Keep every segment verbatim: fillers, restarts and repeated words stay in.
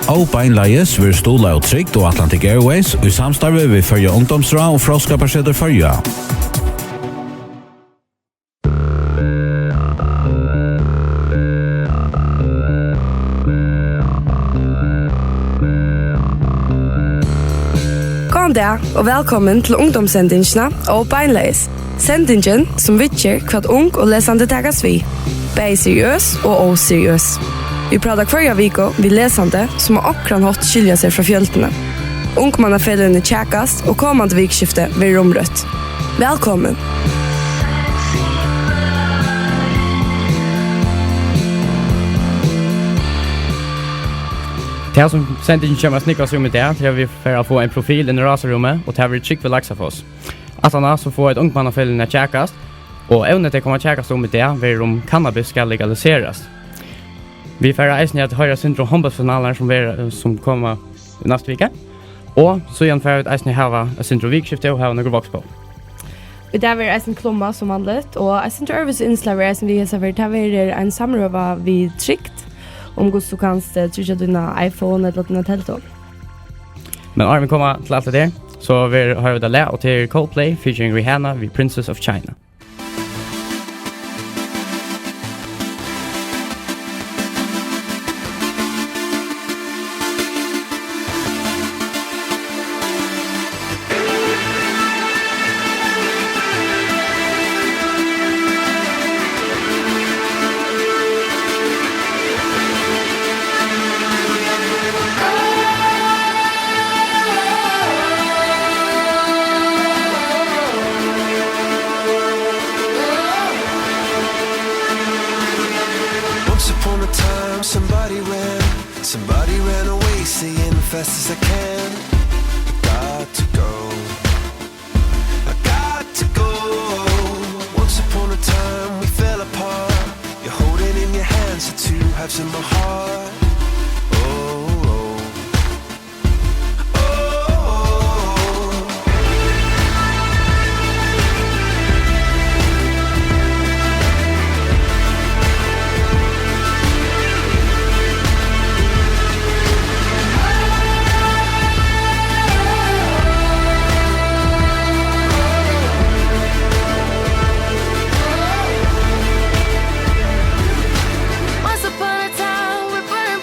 Ó beinleiðis verður stuðlað av Trygd og Atlantic Airways í samstarvi við Føroya Ungdómsráð og Fróðskaparsetur Føroya. Góðan dag og vælkomin til ungdómssendingina Ó beinleiðis. Sendingin, sum viðger, hvat ung og lesandi takast við, bæði seriøs og óseriøs. Vit práta hvørja viku við lesandi, sum á onkran hátt skilja seg frá fjøldini. Ungmannafeløgini kjakast, og komandi vikuskifti verður umrøtt. Vælkomin. Tað, sum sendingin kemur at snúgva seg um í dag, tað er, at vit fara at fáa ein profil inn í rásarúmið, og tað verður Trygvi Laxafoss. Aftaná so fáa eitt ungmannafeløgini at kjakast, og evnið, tey koma at kjakast um í dag, verður, um kannabis skal legaliserast. Vit fara eisini at hoyra eitt sindur um hondbóltsfinalurnar, sum verða, sum koma í næstu viku. Og síðan fara vit eisini hava eitt sindur um vikuskiftið og hava nøkur vágsbø. Í dag verður eisini klumma sum vanligt, og eitt sindur øðrvísi innslag verður eisini við hesa ferð. Tað verður ein samrøða við Trygd um hvussu tú kanst, eh, tryggja tína iPhone ella tína teldu. Men áðrenn vit koma til alt hetta her, so verður, hoyra vit eitt lag, og tað er Coldplay featuring Rihanna við Princess of China. Once upon a time, somebody ran, somebody ran away, saying, "Fast as I can, I got to go, I got to go." Once upon a time, we fell apart. You're holding in your hands the two halves of my heart. Oh, oh. Once upon a time, we were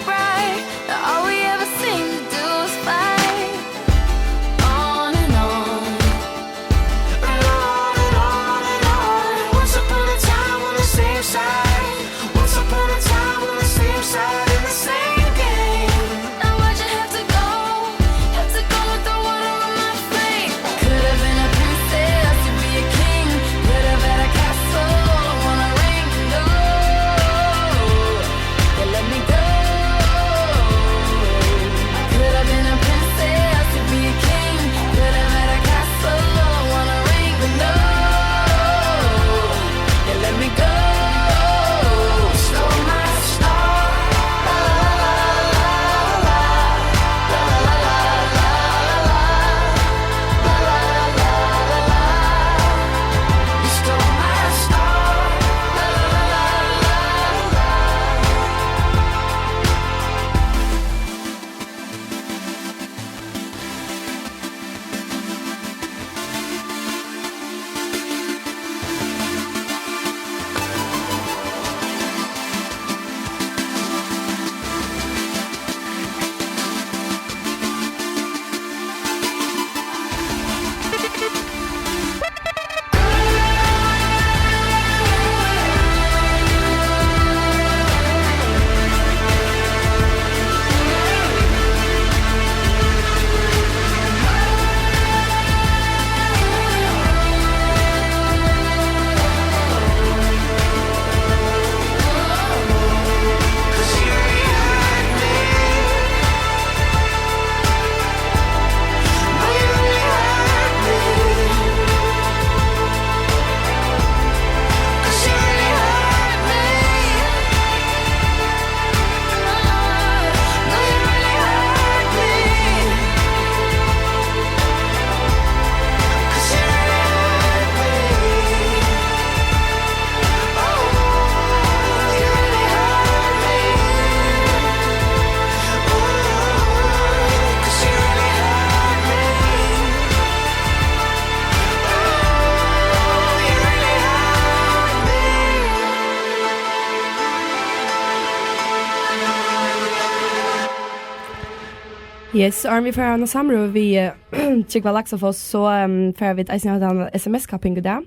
Yes, og um vit fara hana samrøðu við eh, Trygva Laxafoss, so um, fara vit eisini at hava eina S M S-kapping í dag.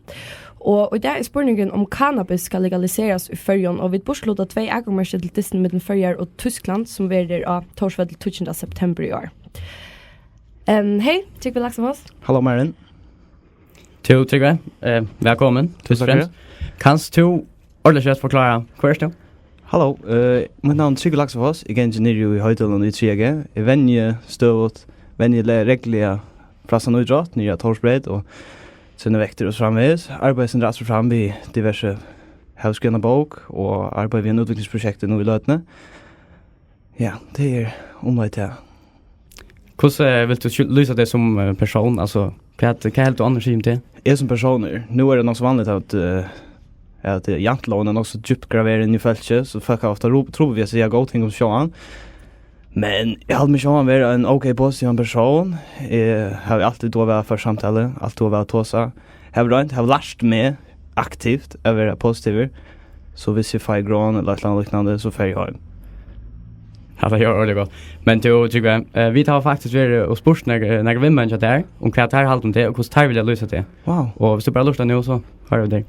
Og í dag er spurningurin, um cannabis skal legaliserast í Føroyum, og vit burturluta tvey atgongumerki til dystin millum Føroyar og Týskland, sum verður á Tórsvøll tíggjunda september í ár. Um, hey, Trygva Laxafoss. Halló, Marin. Tú, Trygvi, eh, vælkomin. Fyrst og fremst. Kanst tú ordiliga skjótt forklára, hvør ert tú? Halló, eh, mítt navn er Trygvi Laxafoss. Eg gangi niðri í Hoydølum í triðja G. Eg venji støðugt, venji le- regluliga frassan ítrótt, niðri á Tórsbreyt og senda vektir og so framvegis. Arbeiði sindur aftur og fram við diversi, havi skrivað eina bók og arbeiði við einum útviklingsprojekti nú í løtuni. Ja, tað er umleið tað. Hvussu eh, vilt tú skil- lýsa teg sum eh, persón? Altso, hvat, hvat heldur tú annars siga um teg? Eg sum persónur, nú er tað nokk so vanligt at, eh, at eh, jantelógin er nokk so djúpt graverað inn í fólki, so fólk hava ofta ru- trupult við at siga góð ting um seg sjálvan. Men eg haldi meg sjálvan vera ein ok positivan persón. Eg havi altíð dugað væl at føra samtalu, altíð dugað væl at tosa. Havi roynt, havi lært meg aktivt at vera positivur. So viss eg fái gron ella eitt ella annað líknandi, so fari eg heim. Ja, tað er ordiliga gott. Men tú, Trygvi, eh, vit hava faktiskt verið og spurt nakrar nakrar vinmenn hjá tær um hvat tær halda um teg og hvussu tær vilja lýsa teg. Wow. Og viss tú bara lurtar nú, so hoyra vit teg.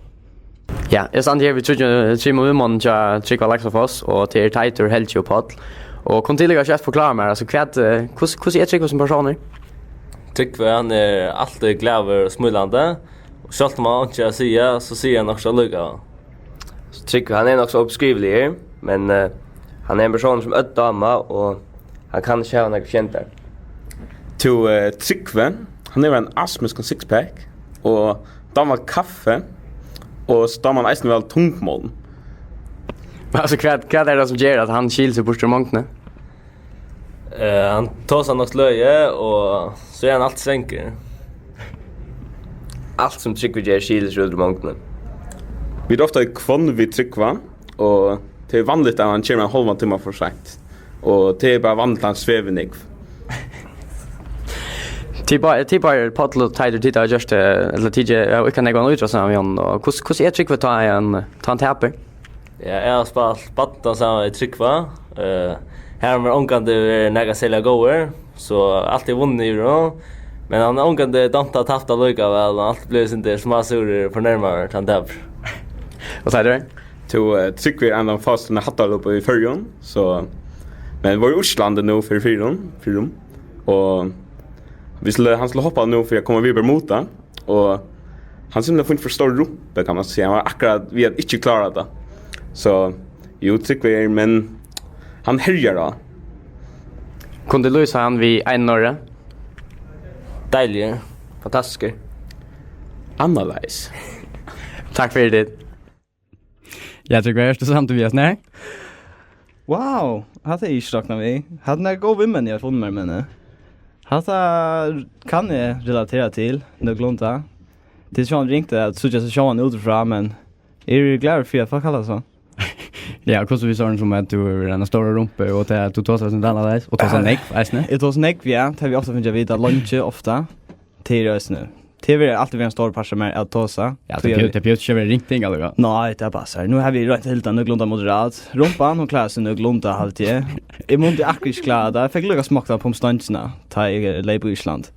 Ja, eg standi her við tríggjar trimum vinmonnum hjá Trygva Laxafoss, og tað er Teitur, Helgi og Páll. Og kunnu tit líka skjótt forklára mær, altso, hvat, eh, hvussu, hvussu er Trygvi sum persónur? Trygvi, hann er altíð glaður og smílandi. Og sjálvt um hann einki at siga, so sigur hann okkurt allíkavæl. So Trygvi, hann er nokk so óbeskriviligur, men eh, hann er ein persónur sum øll dáma, og hann kann ikki hava nakrar fjendar. Tú, eh, Trygvi, hann hevur ein astmiskan sixpack og dámar kaffi, og so dámar hann eisini væl tungmálm. Altso, hvat, hvat er tað sum ger at hann skil seg burtur úr mongdini? Eh, hann tosar nokk løgið, og so er hann altíð svangur. Alt sum Trygvi ger skilir seg út úr mongdini. Vit eru ofta í Hvonn við Trygva, og tað er vanligt, at hann kemur ein hálvan tíma for seint. Og tað er bara vanligt, at hann svevur nógv. Tit bá- tit báðir, Páll og Teitur, tit hava gjørt tað, ella tit hava íðkað nógvan ítrótt saman við honum, og hvussu, hvussu er Trygvi, tá hann, tá hann tapir? Ja, eg havi spælt badminton saman við Trygva. Eh, har hava vit ongantíð verið nakað serliga góðir, so altíð vunnið yvir honum. Men hann hevur ongantíð dámt at tapt allíkavæl, og altíð blivið sindur smásúrur og fornermaður, tá hann tapir. Og Teitur? Tú, eh, Trygvi er ein av fáu stundum hæddarlopum í Føroyum, so, men vóru í Íslandi nú fyri fyrrum, fyrrum, og vit skuldu, hann skuldi hoppa nú fyri at koma við Bermuda, og hann simpelthen fekk for stóra rumpu, kann man siga. Hann var akkurát við at ikki klára tað. So, jú, Trygvi er, men hann herjar á. Kunnu tit lýsa hann við einum orði? Deiligur. Fantastiskur. Annarleiðis. Takk fyri tit. Ja, Trygvi, ert tú samdur við hasum her? Wow, hatta er ikki roknað við. Hatta er góð vinmenn, eg havi funnið mær, men eh, hatta kann eg relatera til, nøkulunda. Tað er sjálvandi ringt at síggja seg sjálvan útifrá, men eg eri glaður fyri, at fólk halda so. Ja, hvussu við sovorðnum sum at tú hevur eina stóra rumpu og tað at tú tosar sum annarleiðis og tosar nógv eisini? Eg tosi nógv, ja. Tað havi eg ofta fingið at vita, leingi, ofta. Tað er eisini. Tað hevur altíð verið ein stórur partur av mær at tosa. Ja, tað behøvist ikki at vera ringt ting allíkavæl. Nei, tað passar. Nú havi eg roynt at halda nøkulunda moderat. Rumpan, hon klárar seg nøkulunda, haldi eg. Eg mundi akkurát ikki klára tað. Eg fekk líka smokk av pumpstongina, tá eg leyp í Ísland.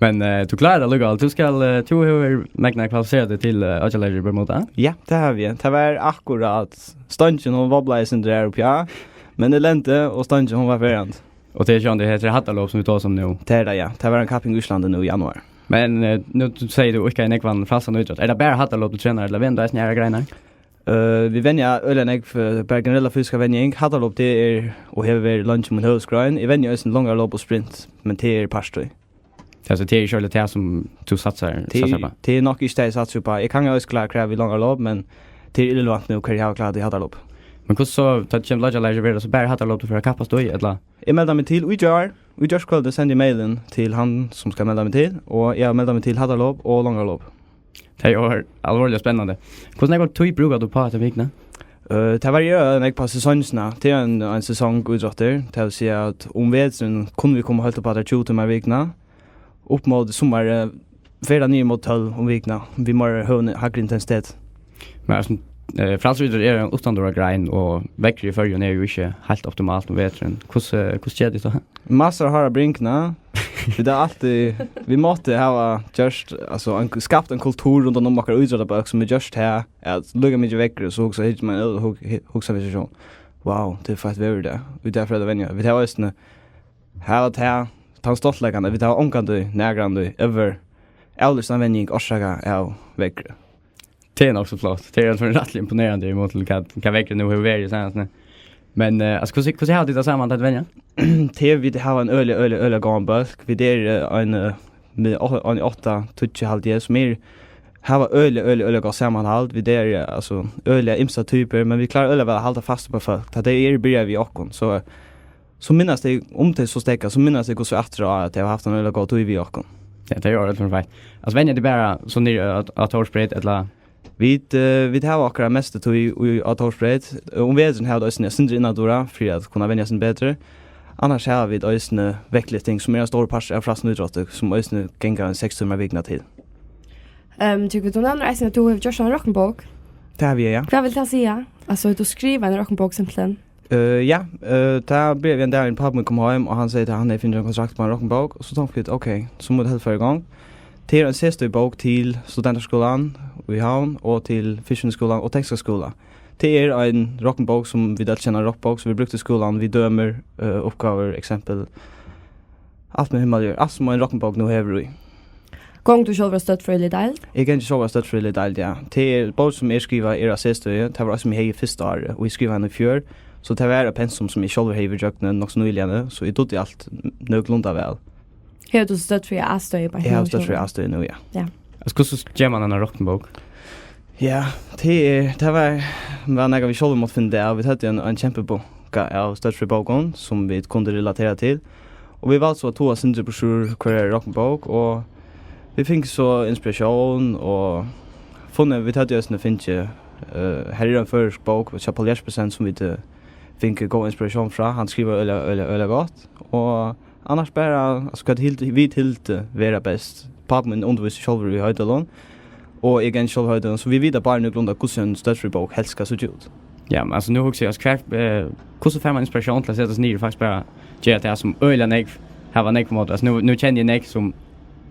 Men eh, tú klárar tað allíkavæl. Tú skal, eh, tú hevur megnað at kvalifiserað teg til eh, oyggjulæruna í Bermuda. Ja, tað havi eg. Tað var akkurát. Stongin, hon vablaði sindur har uppi, ja. Men eg lendi, og stongin, hon var ferðandi. Og tað er sjálvandi, hetta er hæddarlop, sum vit tosa um nú. Tað er tað, ja. Tað var ein kapping í Íslandi nú í januar. Men eh, nú segði tú, ikki er nógvan frælsan ítrótt. Er tað bara hæddarlop, tú trenar, ella venur tú eisini aðrar greinar? Eh, vit venja øgiliga nógv, eh, bara generella fysiska venjing. Hæddarlop, tað er og hevur verið leingi mín høvuðsgrein. Eg venji eisini longarlop og sprint, men tað er partur. Altso, tað er ikki øgiliga tað, sum tú satsar, Tað satsar er, upp á. Tað er nokk ikki tað, eg satsi upp á. Eg kann eisini klára krav í longarlop, men tað er irrelevant nú, hvat eg havi klárað í hæddarlop. Men hvussu so, tá tað kemur til oyggjulæruna, verður tað so bara hæddarlop, tú fert at kappast í, ella? Eg meldi meg til í gjár. Í gjárkvøldið sendi eg mailin til hann, sum skal melda meg til, og eg havi meldað meg til hæddarlop og longarlop. Tað er alvorliga spennandi. Hvussu nógva tíð brúkar tú upp á hetta um vikuna? Eh, tað varierar nógv upp á sesongina. Tað er ein, ein sesongítróttur. Tað vil siga, at um veturin kunnu vit koma heilt upp á tær tjúgu tímar um vikuna. Upp móti summarið fer tað niður móti tólv um vikuna, við meira høgum, hægri intensitet. Men altso, Eh, frælsídrott er ein uttandura grein, og veðrið í Føroyum er jú ikki heilt optimalt um veturin. Hvussu, hvussu ger tit so? Massar av harða bringna. Vit hava altíð, vit máttu hava gjørt, altso, ein, skapt ein kultur rundan um okkara ítróttabólk, sum er gjørt her, at líka mikið veðrið, so hugsa, hyggja man, hug-, hy-, hugsa vit seg sjálv: "Wow, tað er feitt veður í dag. Í dag fer at venja." Vit hava eisini, hava tað, tann stoltleikan, at vit hava ongantíð, nakrantíð, ever, avlýst ein venjing orsakað av veðri. Tað er nokk so flott. Tað er altso rættiliga imponerandi í mun til hvat, hvat veðrið nú hevur verið seinast, nei. Men, eh, altso, hvussu, hvussu hava tit tað saman, tá tit venja? Tað er, vit hava ein øgiliga, øgiliga, øgiliga góðan bólk. Vit eru, eh, ein, eh, við á-, ein átta, tíggju, haldi eg, sum er, hava øgiliga, øgiliga, øgiliga gott samanhald. Vit eru, eh, altso, øgiliga ymsar typur, men vit klára øgiliga væl at halda fast upp á fólk. Tá tey eru byrjað við okkum, so, so minnast tey, um tey so steðga, so minnast tey, hvussu aftur á, at tey hava havt eina øgiliga góða tíð við okkum. Ja, tað er jú rættiliga feitt. Altso, venja tit bara so niðri á, á Tórsbreyt, ella? Vit, eh, vit hava okkara mestu tíð í, á Tórsbreyt. Um veturin hava vit eisini eitt sindur innandura fyri at kunna venja seg betur. Annars hava vit eisini vektlyfting, sum er ein stórur partur av frælsum ítrótti, sum eisini gongur ein seks tímar um vikuna til. Ehm, Trygvi, tú nevnir eisini, at tú hevur gjørt eina roknibók. Tað havi eg, ja. Hvat vil tað siga? Altso, tú skrivar eina roknibók, simpelthen? Eh, ja, eh, tað byrjaði við ein dagin, pápi mín kom heim, og hann segði, at hann hevði fingið ein kontrakt á eina roknibók, og so tóku vit, ok, so mugu vit heldur fara í gongd. Tað er ein serstøðug bók til Studentaskúlan í Havn og til Fiskivinnuskúlan og Tekniska skúla. Tað er ein roknibók, sum vit øll kenna, roknibók, sum vit brúka í skúlanum, við dømir, eh, uppgávur, eksempel, alt millum himmal og jørð, alt sum ein roknibók nú hevur í. Gongur tú sjálvur á støddfrøðiligari deild? Eg gangi sjálvur á støddfrøðiligari deild, ja. Tað er bók, sum eg skrivaði, er á serstøðu. Tað var eitt, sum eg hevði fyrsta árið, og eg skrivaði hana í fjør. So tað var eitt pensum, sum eg sjálvur hevði verið gjøgnum nokk so nýliga, so eg dugdi alt nøkulunda væl. Hevur tú støddfrøði A-støði beint nú? Eg havi støddfrøði A-støði nú, ja. Ja. Altso, hvussu ger man eina roknibók? Ja, tað er, tað var, var nakað, vit sjálvir máttu finna tað av. Vit høvdu ein, ein kempabunka av støddfrøðibókum, sum vit kundu relatera til. Og vit valdu so at toga eitt sindur burtur úr hvørjari roknibók, og vit fingu so inspiratión og funnu, vit høvdu eisini fingið, eh, her er ein føroysk bók, hjá Poul Jespersen, sum vit, eh, fingu góða inspiratión frá. Hann skrivar øgiliga, øgiliga, øgiliga gott. Og annars bara, altso, hvat hild-, vit hildu vera best. Pápi mín undirvísir sjálvur í Hoydølum, og eg gangi sjálvur í Hoydølum, so vit vita bara nøkulunda, hvussu ein støddfrøðibók helst skal síggja út. Ja, men altso, nú hugsi eg, altso, hvar, eh, hvussu fær man inspiratión til at seta seg niður og faktiskt bara gera tað, sum øgiliga nógv hava nógv ímóti? Altso, nú, nú kenni eg nógv, sum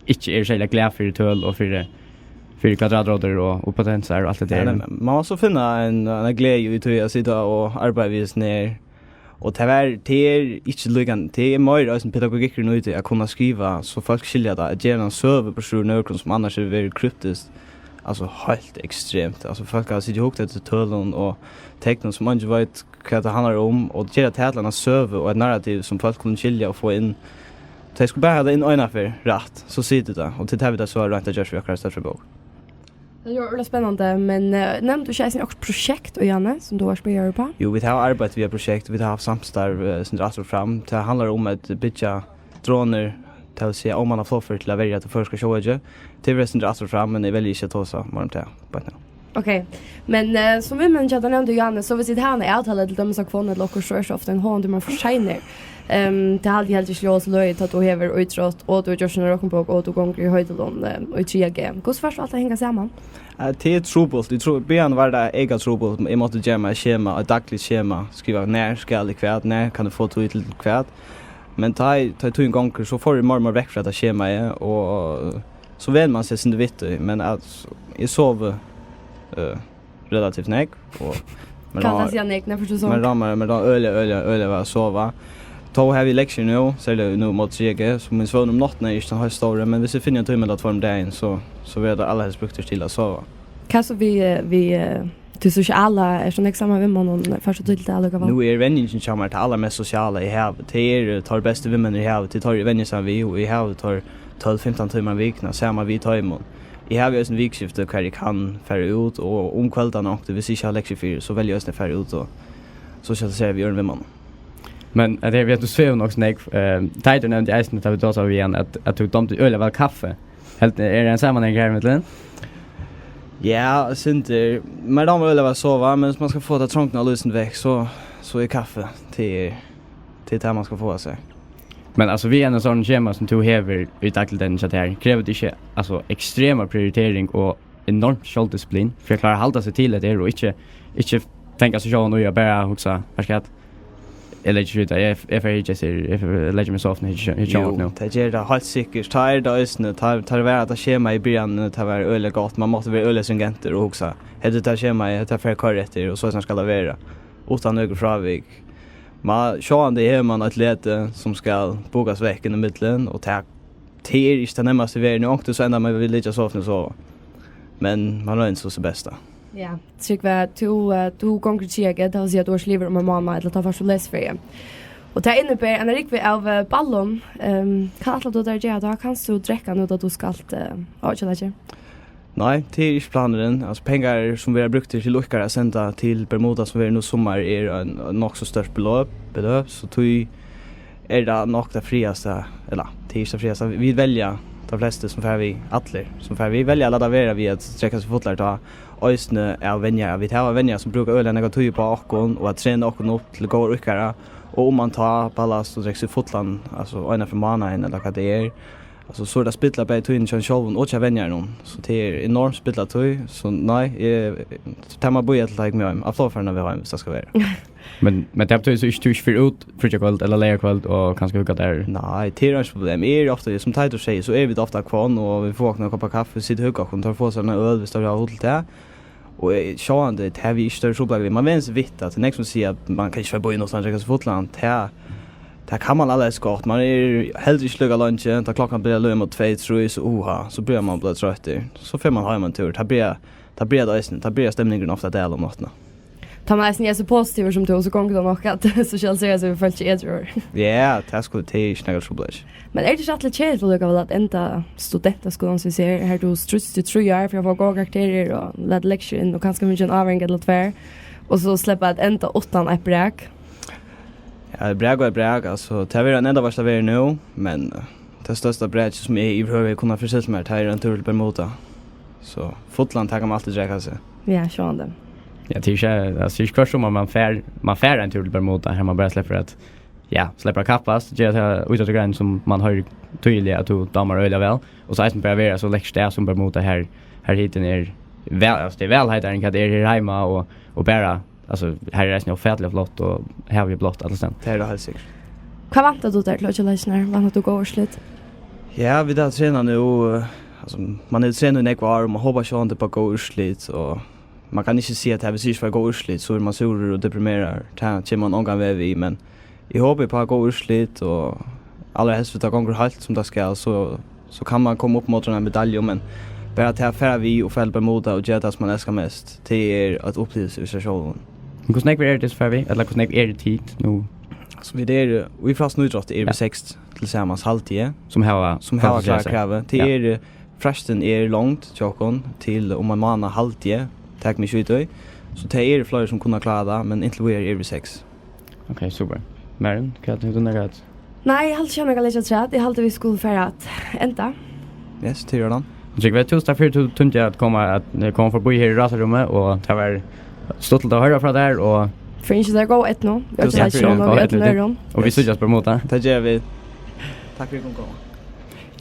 ikki eru serliga glað fyri tøl og fyri, fyri kvadratrótir og, og potensar og alt tað. Ja, der. Men man má so finna ein, ein gleði í tí at sita og arbeiða við hesum her. Og tað var, tað er ikki líka, tað er meira eisini pedagogikkurin í tí at kunna skriva, so fólk skilja tað, at gera eina søgu burtur úr nøkrum, sum annars hevur verið kryptiskt, altso, heilt ekstremt. Altso, fólk hava sitið og hugt eftir tølum og teknum, sum eingin veit, hvat tað handlar um, og gera tað til eina søgu og eitt narrativ, sum fólk kunnu skilja og fáa inn. Tey skulu bara hava tað inn eina ferð rætt, so situr tað. Og tað er tað, vit so hava roynt at gjørt við okkara støddfrøðibók. Tað ljóðar øgiliga spennandi, men, eh, nevndi tú ikki eisini okkurt prosjekt, Janne, sum tú var spyrjaður uppá? Jú, vit hava arbeitt við eitt prosjekt, vit hava havt samstarv, eh, sindur aftur og fram. Tað handlar um at byggja dronur, tað vil siga, ómannað flogfør til at verja tað føroyska sjóøkið. Tað verður sindur aftur og fram, men eg velji ikki at tosa meira um tað beint nú. Ok, men, eh, sum viðmælindur, nevndi Janne, so viss tit hava eina avtalu til dømis á Hvonn ella okkurt, so er so ofta ein hálvan tíma for seinir. Ehm, tað haldi eg heldur ikki ljóðar so løgið, tá tú hevur ítrótt, og tú hevur gjørt eina roknibók, og tú gongur í Hoydølum, ehm, í triðja G. Hvussu fært tú alt at hanga saman? Eh, tað er trupult. Í tru-, byrjan var tað eyka trupult. Eg mátti gera mær skema, eitt dagligt skema, skriva, nær skal eg hvat, nær kann eg fáa tíð til hvat. Men tá eg, tá eg tíðin gongur, so fór eg meir og meir vekk frá hetta skemaið, og so venur man seg sindur við tí, men at eg sovi, eh, relativt nógv, og mær dámar, siga nógv, nær fórt tú song? Mær dámar, mær dámar øgiliga, øgiliga, øgiliga væl at sova. Tó havi eg lektiur nú, serliga nú móti triðja G, so mín svøvnur um náttina er ikki tann heilt stóri, men viss eg finni ein tíma ella tveir um dagin, so, so verða teir allarhelst brúktir til at sova. Hvat so við, eh, við, eh, tí sosiala, ert tú nógv saman við vinmonnum, fært tú tíð til tað allíkavæl? Nú er venjingin hjá mær tað allarmest sosiala eg havi. Tað eru teir bestu vinmenninir eg havi, tað eru teir eg venji saman við, og eg havi teir tólv, fimtan tímar um vikuna saman við teimum. Eg havi eisini vikuskifti, hvar eg kann fara út, og um kvøldarnar onkuntíð, viss eg ikki havi lektiur fyri, so velji eg eisini at fara út og sosialisera við øðrum vinmonnum. Men at eg veit, tú svevur nokk so nógv. Eh, Teitur nevndi eisini, tá vit tosaðu við hann, at, at tú dámdi øgiliga væl kaffi. Helt, er tað ein samanhangur har ímillum? Ja, eitt sindur. Mær dámar øgiliga væl at sova, men viss man skal fáa ta trongdina av lívsinum vekk, so, so er kaffi, tað er, tað er tað, man skal fáa sær. Men altso, við einum sovorðnum skema, sum tú hevur í dagligdegnum hjá tær, krevur tað ikki, altso, ekstrema prioritering og enormt sjálvdisiplin, fyri at klára at halda seg til hetta her og ikki, ikki fanga seg sjálvan í at bara hugsa, veitst tú hvat, eg leggi ikki út, eg, eg fer ikki, eg, eg leggi meg í sofuna, eg hyggi, eg hyggi sjónvarp nú. Tað ger tað heilt sikkert. Tað er tað eisini. Tað, tað var at tað skema í byrjanini, tað var øgiliga gott. Man mátti vera øgiliga stringentur og hugsa, hetta er tað skema, hetta fer at koyra eftir, og so skal tað vera. Uttan nøkur frávik. Man, sjálvandi hevur man eitt leti sum skal bukast vekk inn í millum, og tað, tað er ikki tað nærmasta í verðini. Onkuntíð so endar man við at liggja í sofuni og sova. Men man roynir so sítt besta. Ja, Trygve, tú, eh, tú gongur í triðja G, tað vil siga, at tú ert liðugur um ein mánað, ella tá fært tú lesiferiu. Og tað inniber eina rúgvu av, eh, ballum. Ehm, hvat ætlar tú tær at gera tá? Kanst tú drekka nú, tá tú skalt, eh, á Oyggjalækir? Nei, tað er ikki planurin. Altso, pengar sum verða brúktir til okkara at senda til Bermuda, sum verður nú summar, er ein, ein nokk so stórt beløp, beløp, so tí er tað nokk tað frægasta, ella, tað er ikki tað frægasta. Vit velja, teir flestu sum fara við, allir sum fara við, velja at lata vera við at drekka seg fullar, tá eisini av venjara. Vit hava venjarar sum brúka øgiliga nógva tíð upp á okkum og at trena okkum upp til góðar okkara, og um man tá ballast og drekkur seg fullan, altso, eina ferð um mánaðin, ella hvat tað er, altso, so er tað spill av bæði tíðini hjá honum sjálvum og hjá venjaranum. So tað er enormt spill av tíð. So nei, eg, tað má bíða til tað eg komi heim. Á flogfarinum við heim, viss tað skal vera. Men, men tað betýðir so ikki, tú ikki fer út fríggjakvøld ella leygarkvøld og kanska hugga tær? Nei, tað er einki problem. Eg eri ofta, sum Teitur sigur, so eru vit ofta á Hvonn, og vit fáa okkum ein kopp av kaffi, sita og hugga okkum, tá fáa sær ein øl, viss tað er hugna til tað. Og eg, sjálvandi, tað havi eg ikki størri trupulleikar við. Man venur seg við tað. Tað er nógv sum siga, at man kann ikki fara í býin uttan at drekka seg fullan. Tað, tað kann man allarhelst gott. Man er heldur ikki líka leingi. Tá klokkan byrjar at líða móti tvey, trý, so uha, so byrjar man at blíva troyttur. So fer man heim ein túr. Tað byrjar, tað byrjar tað eisini. Tað byrjar stemningurin ofta at dala um náttina. Tá man eisini er so positivur sum tú, so gongur tað nokk at sosialisera seg við fólki edru. Ja, tað skuldi, tað er ikki nakar trupulleiki. Men er tað ikki rættiliga keðiligt allíkavæl at enda studentaskúlan, sum eg sigi, har tú stríðst í trý ár fyri at fáa góðar karakterir og lata lektiur inn og kanska fingið eina ávaring ella tvær, og so sleppa at enda uttan eitt brak? Ja, eitt brak og eitt brak, altso, tað verður ein endaveitsla verður nú, men, eh, tað størsta brakið, sum eg yvirhøvur hevði kunnað forestilt mær, tað er ein túrur til Bermuda. So, fullan, tað kann man altíð drekka seg. Ja, sjálvandi. Ja, tað er ikki, altso, ikki hvørt summar man fær, man fær ein túr til Bermuda, har man bara sleppur at, ja, sleppur at kappast, gera ta ítróttagrein sum man hoyrir týðiliga at tú dámar øgiliga væl, og so eisini bara vera so lekkurt stað sum Bermuda, har, har hitin er væl, altso, tað er væl heitari enn hvat tað er her heima, og, og bara, altso, har er eisini ófatiliga flott, og havið er blátt allastaðni. Tað er tað heilt sikkurt. Hvat væntar tú tær til Oyggjalækirnar? Væntar tú góð úrslit? Ja, vit hava trenað nú, eh, altso, man hevur trenað í nógv ár, og man hopar sjálvandi upp á góð úrslit, og man kann ikki siga, at tað, viss ikki fær góð úrslit, so er man súrur og deprimeraður. Tað kemur man ongan veg við, men eg hopi upp á góð úrslit, og allarhelst, viss tað gongur heilt, sum tað skal, so, so kann man koma upp móti eini medalju, men bara tað at fara við og fara til Bermuda og gera tað, sum man elskar mest, tað er ein uppliving í sær sjálvum. Men hvussu nógvir eru tit, sum fara við? Ella hvussu nógv eru tit nú? So vit eru, í frjálsum ítrótti eru vit seks til samans, haldi eg. Sum hava, sum hava klárað kravið. Tað er, freistin er long hjá okkum til um ein mánað, haldi eg, tak meg ikki í tí. So tað eru fleiri sum kunnu klára tað, men inntil víðari eru vit seks. Ok, super. Marin, hvat hevur tú nakað at? Nei, eg haldi ikki, eg havi nakað at leggja afturat. Eg haldi, vit skulu fara at enda. Yes, til Jordan. Trygve, túsund takk fyri, at tú tímdi at koma, at, eh, koma forbi her í Rásarúmið, og tað var stuttligt at hoyra frá tær, og fyri at ynskja tær góða eydnu. Túsund takk fyri, góða eydnu. Og vit síggjast bara á mándagin. Tað gera vit. Takk fyri, at tú kom.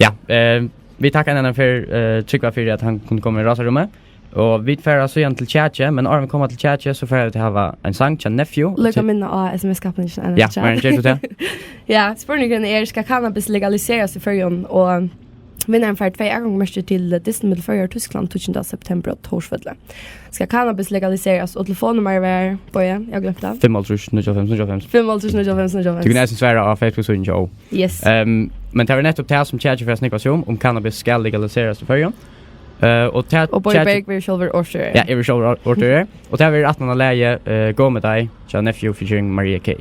Ja, eh, vit takka enn eina ferð, eh, Trygve fyri, at hann kundi koma í Rásarúmið. Og vit fara síðan til kjakið, men áðrenn vit koma til kjakið, so fara vit at hava ein sang hjá Nephew. Líka minna á S M S-kappingina. Ja, men ger tú tað? Ja, spurningurin er, skal cannabis legaliserast í Føroyum? Og vinnarin fær tvey atgongumerki til dystin millum Føroyar og Týskland tíggjunda september á Tórsvølli. Skal cannabis legaliserast? Og telefonnummarið var, Bogi, eg havi gloymt tað. Fimmoghálvtrýss, níggjuoghálvfems, níggjuoghálvfems. Fimmoghálvtrýss, níggjuoghálvfems, níggjuoghálvfems. Tú kanst eisini svara á Facebook-síðuni hjá Ó. Yes. Ehm, men tað var nettupp tað, sum kjakið fer at snúgva seg um, um cannabis skal legaliserast í Føroyum. Eh, og tað, og Bogi Berg verður sjálvur orðstýrari. Ja, eg verði sjálvur or-, orðstýrari. Og tað verður aftan á lagið, eh, Góð Við Deg hjá Nephew featuring Maria K.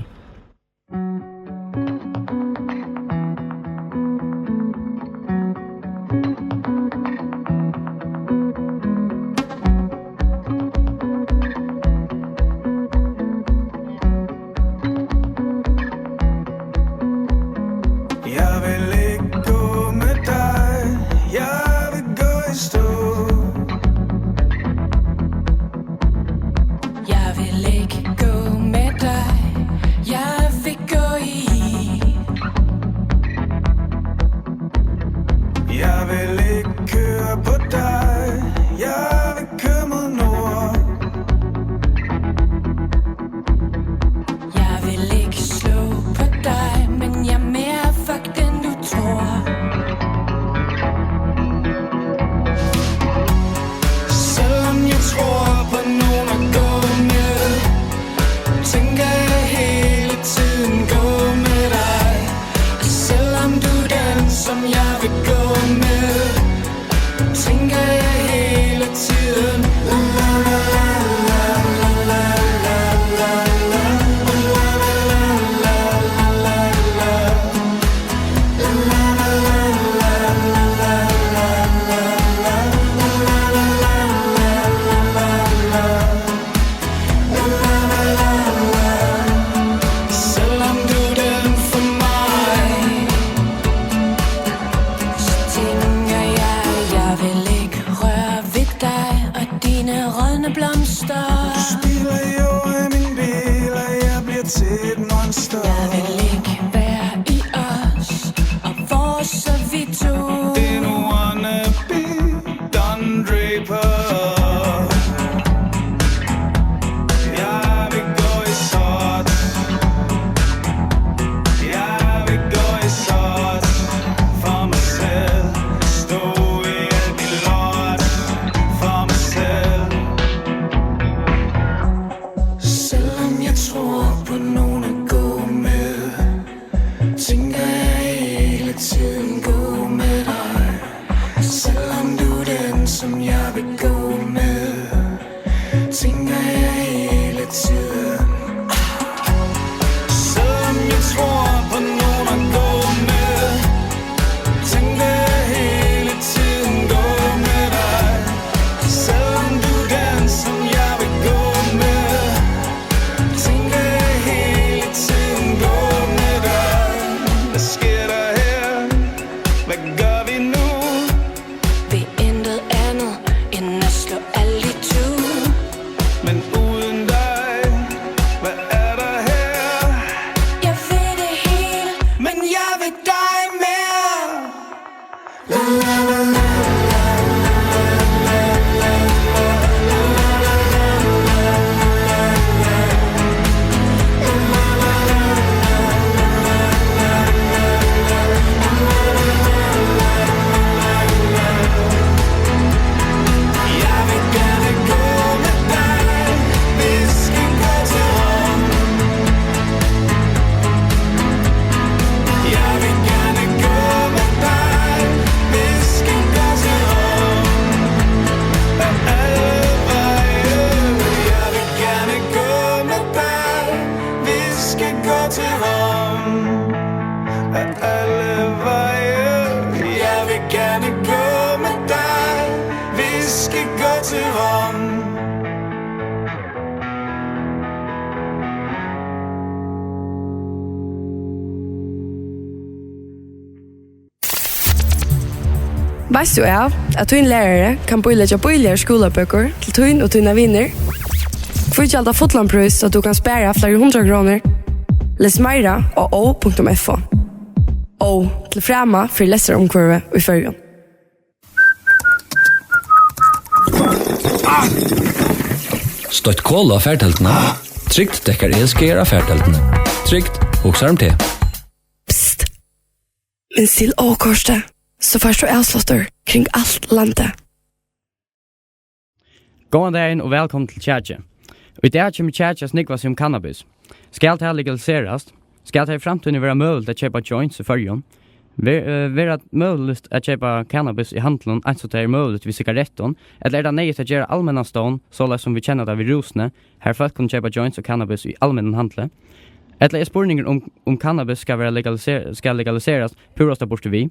Et monster. Jeg vil ikke være i os, og hvor så vi to. Didn't wanna be Don Draper. Jeg vil gå i sort. Jeg vil gå i sort for mig selv. Stå i alt mit lort for mig selv. Selvom jeg tror på nogen at gå med, tænker jeg hele tiden gå med dig. Selvom du er den, som jeg vil gå med, tænker jeg hele tiden. Selvom jeg tror på nogen at gå med, tænker jeg hele tiden gå med dig. Selvom du er den, som jeg vil gå med, tænker jeg hele tiden gå med dig. Hvad sker der her? Hvad gør vi nu? Vil intet andet end at slå alt itu. Men uden dig, hvad er der her? Jeg vil det hele, men jeg vil dig mere. Veitst tú av, at tín lærari kann bíleggja bíligar skúlabøkur til tín og tínar vinir? Hví gjalda fullan prís, so tú kann spara fleiri hundrað krónur? Les meira á o punktum f o. Ó, til frama fyri lestrarumhvørvið í Føroyum. Stoytt kol á fartelduna. Trygd dekkar E S G á fartelduni. Trygd hugsar um teg. Psst. Minst til Ó-kortið, so fært tú avsláttur kring alt landið. Góðan dagin og vælkomin til Kjakið. Í dag kemur Kjakið at snúgva seg um kannabis. Skal tað legaliserast? Skal tað í framtíðini vera møguligt at keypa joints í Føroyum? Ver-, eh, verða møguligt at keypa kannabis í handlum, eins og tað er møguligt við sigarettum, ella er tað neyðugt at gera almennan stovn, soleiðis sum vit kenna tað við Rúsuni, har fólk kunnu keypa joints og kannabis í almennum handli? Ella er spurningurin um, um kannabis skal vera legaliser-, skal legaliserast, púrasta burtur við?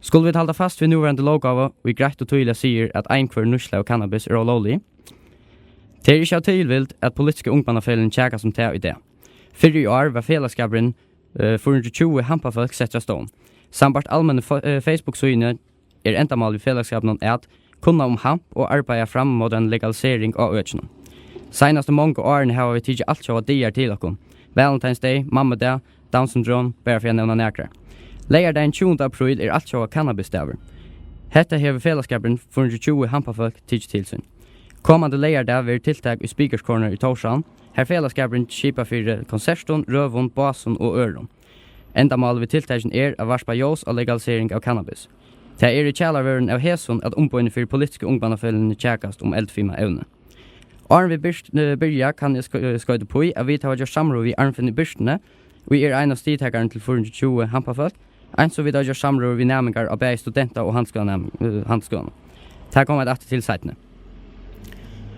Skulu vit halda fast við núverandi lóggávu, ið greitt og týðiliga sigur, at einhvør nýtsla av kannabis er ólóglig? Tað er ikki av tilvild, at politisku ungmannafeløgini kjakast um tað í dag. Fyrr í ár var felagsskapurin, eh, fýra hundrað og tjúgu hampafólk settur á stovn. Sambært almennu fo-, eh, Facebook-síðuni er endamálið við felagsskapinum at kunna um hamp og arbeiða fram móti eini legalisering á økinum. Seinastu mongu árini hava vit tikið altjóða dagar til okkum. Valentine's Day, Mammudag, Down syndrom, bara fyri at nevna nakrar. Leygardagin tjúgunda apríl er altjóða kannabisdagur. Hetta hevur felagsskapurin fýra hundrað og tjúgu hampafólk tikið til sín. Komandi leygardag verður tiltak í Speakers Corner í Tórshavn, har felagsskapurin skipar fyri konsertum, røðum, básum og øðrum. Endamálið við tiltakinum er at varpa ljós á legalisering av kannabis. Tað er í kjalarvørrinum av hesum, at umboðini fyri politisku ungmannafeløgini kjakast um eldfima evnið. Áðrenn vit byrt-, eh, byrja, kann eg sk-, eh, skoyta uppí, at vit hava gjørt samrøðu við Arnfinn í Birtuni, ið er ein av stigtakarunum til fýra hundrað og tjúgu hampafólk, eins og vit hava gjørt samrøður við næmingar á bæði studenta- og handilsskúlanæmi-, eh, handilsskúlanum. Tað koma vit aftur til seinni.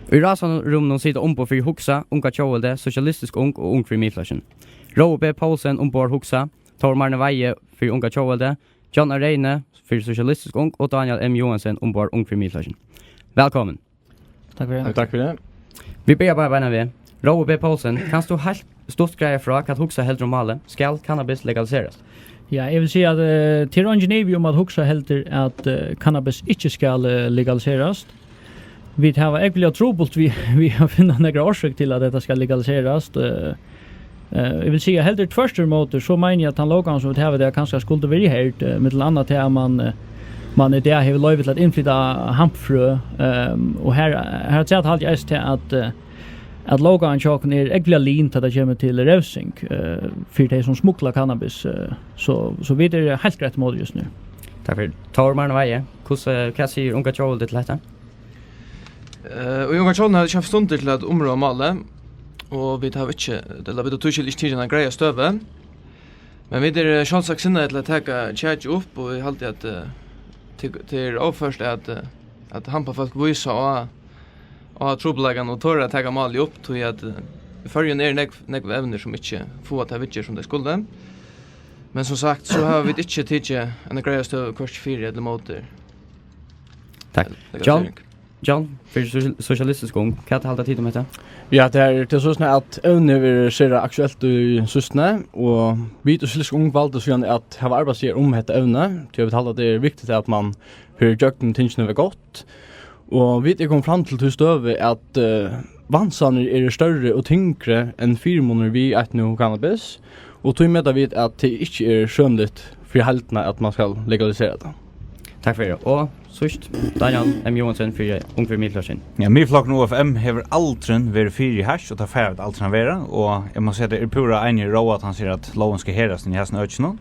Í ráðstevnurúminum sita umboð fyri Hugsa, Unga Tjóðveldi, Sosialistisk Ung og Ung fyri Miðflokkin. Rói B. Poulsen umboðar Hugsa, Tór Marni Weihe fyri Unga Tjóðveldi, John A. Reine fyri Sosialistisk Ung og Daniel M. Johansen umboðar Ung fyri Miðflokkin. Vælkomin. Takk fyri. Takk, takk fyri. Vit byrja bara beinan veg. Rói B. Poulsen, kanst tú heilt stutt greiða frá, hvat Hugsa heldur um málið? Skal kannabis legaliserast? Ja, eg vil siga at, eh, tað er eingin ivi um, at Hugsa heldur at, eh, kannabis ikki skal, eh, legaliserast. Vit hava ógvuliga trupult við, við at finna nakra orsøk til, at hetta skal legaliserast. Eh, Eh, eg vil siga, heldur tvørturímóti, so meini eg, at tann lóggávan, sum vit hava í dag, kanska skuldi verið herd, eh, millum annað til, at man, eh, man í dag hevur loyvi til at innflyta hampfrø, ehm, og her, her afturat haldi eg eisini til, at, eh, at lóggávan hjá okkum er ógvuliga lin, tá tað kemur til revsing, eh, fyri tey, sum smugla kannabis, eh, so, so vit eru heilt greitt ímóti júst nú. Takk fyri. Tór Marni Weihe, hvussu, hvat sigur unga tjóðveldið til hetta? Eh, og í unga tjóðveldinum hava vit ikki havt stundir til at umrøða málið, og vit hava ikki, ella vit hava tískil ikki tikið eina greiða støðu. Men vit eru sjálvsagt sinnaði til at taka kjakið upp, og eg haldi, at, eh, til, tað er óført at, eh, at hampafólk vísa á, á trupulleikan og tora at taka málið upp, tí at, eh, í Føroyum eru nógv, nógv evnir, sum ikki fáa ta viðgerð, sum tey skuldu. Men sum sagt, so hava vit ikki tikið eina greiða støðu, hvørki fyri ella ímóti. Takk. Legalisering. John, John, fyri Sosial-, Sosialistiskt Ung, hvat halda tit um hetta? Ja, tað er, tað er soleiðis, at evnið er sera aktuelt í síðstuni, og vit í Sosialistiskt Ung valdu síðan at hava arbeiðsdagar um hetta evnið, tí vit halda, at tað er viktigt, at man fer ígjøgnum tingini við gott. Og vit eru komin fram til ta støðu, at, eh, vansarnir eru størri og tyngri enn fyrimunirnir við eitt nú cannabis, og tí meta vit, at tað ikki er sjónligt fyri heildina, at man skal legalisera tað. Takk fyri. Og síðst, Daniel M. Johansen fyri Ung fyri Miðflokkin. Ja, Miðflokkurin og U F M hevur aldrin verið fyri hash, og tað fara vit aldrin at vera. Og eg má siga, at eg eri púra einig í Róa, at hann sigur, at lógin skal herðast inn í hasum økinum.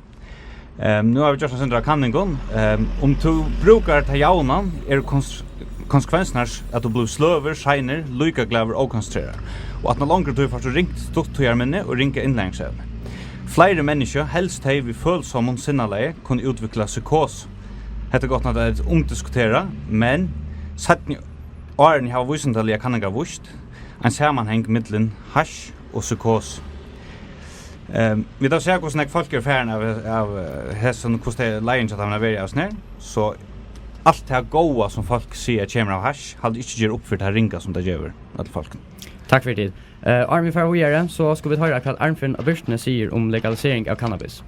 Ehm, nú hava vit gjørt eitt sindur av kanningum. Ehm, um tú brúkar tað javnan, eru kons-, konsekvensirnar, at tú blívur sløvur, seinur, líkaglaður, ókonsentreraður. Og aftan á longri tíð fært tú ringt stutttíðarminni og ringa innlæringsevni. Fleiri menniskju, helst tey við følsomum sinnalagi, kunnu útvikla psykosu. Hetta er gott nokk at umdiskutera, men seinnu árini hava vísindaligar kanningar víst ein samanhang millum hash og psykosu. Ehm, vit hava sæð, hvussu nógv fólk eru farin av, av, eh, hesum, hvussu tey, leiðin hjá teimum hevur verið av hesum her. So alt tað góða, sum fólk siga kemur av hash, haldi eg ikki ger upp fyri tað ringa, sum tað gevur øll fólk. Takk fyri tit. Eh, áðrenn vit fara víðari, so skulu vit hoyra, hvat Arnfinn á Byrtuni sigur um legalisering av cannabis.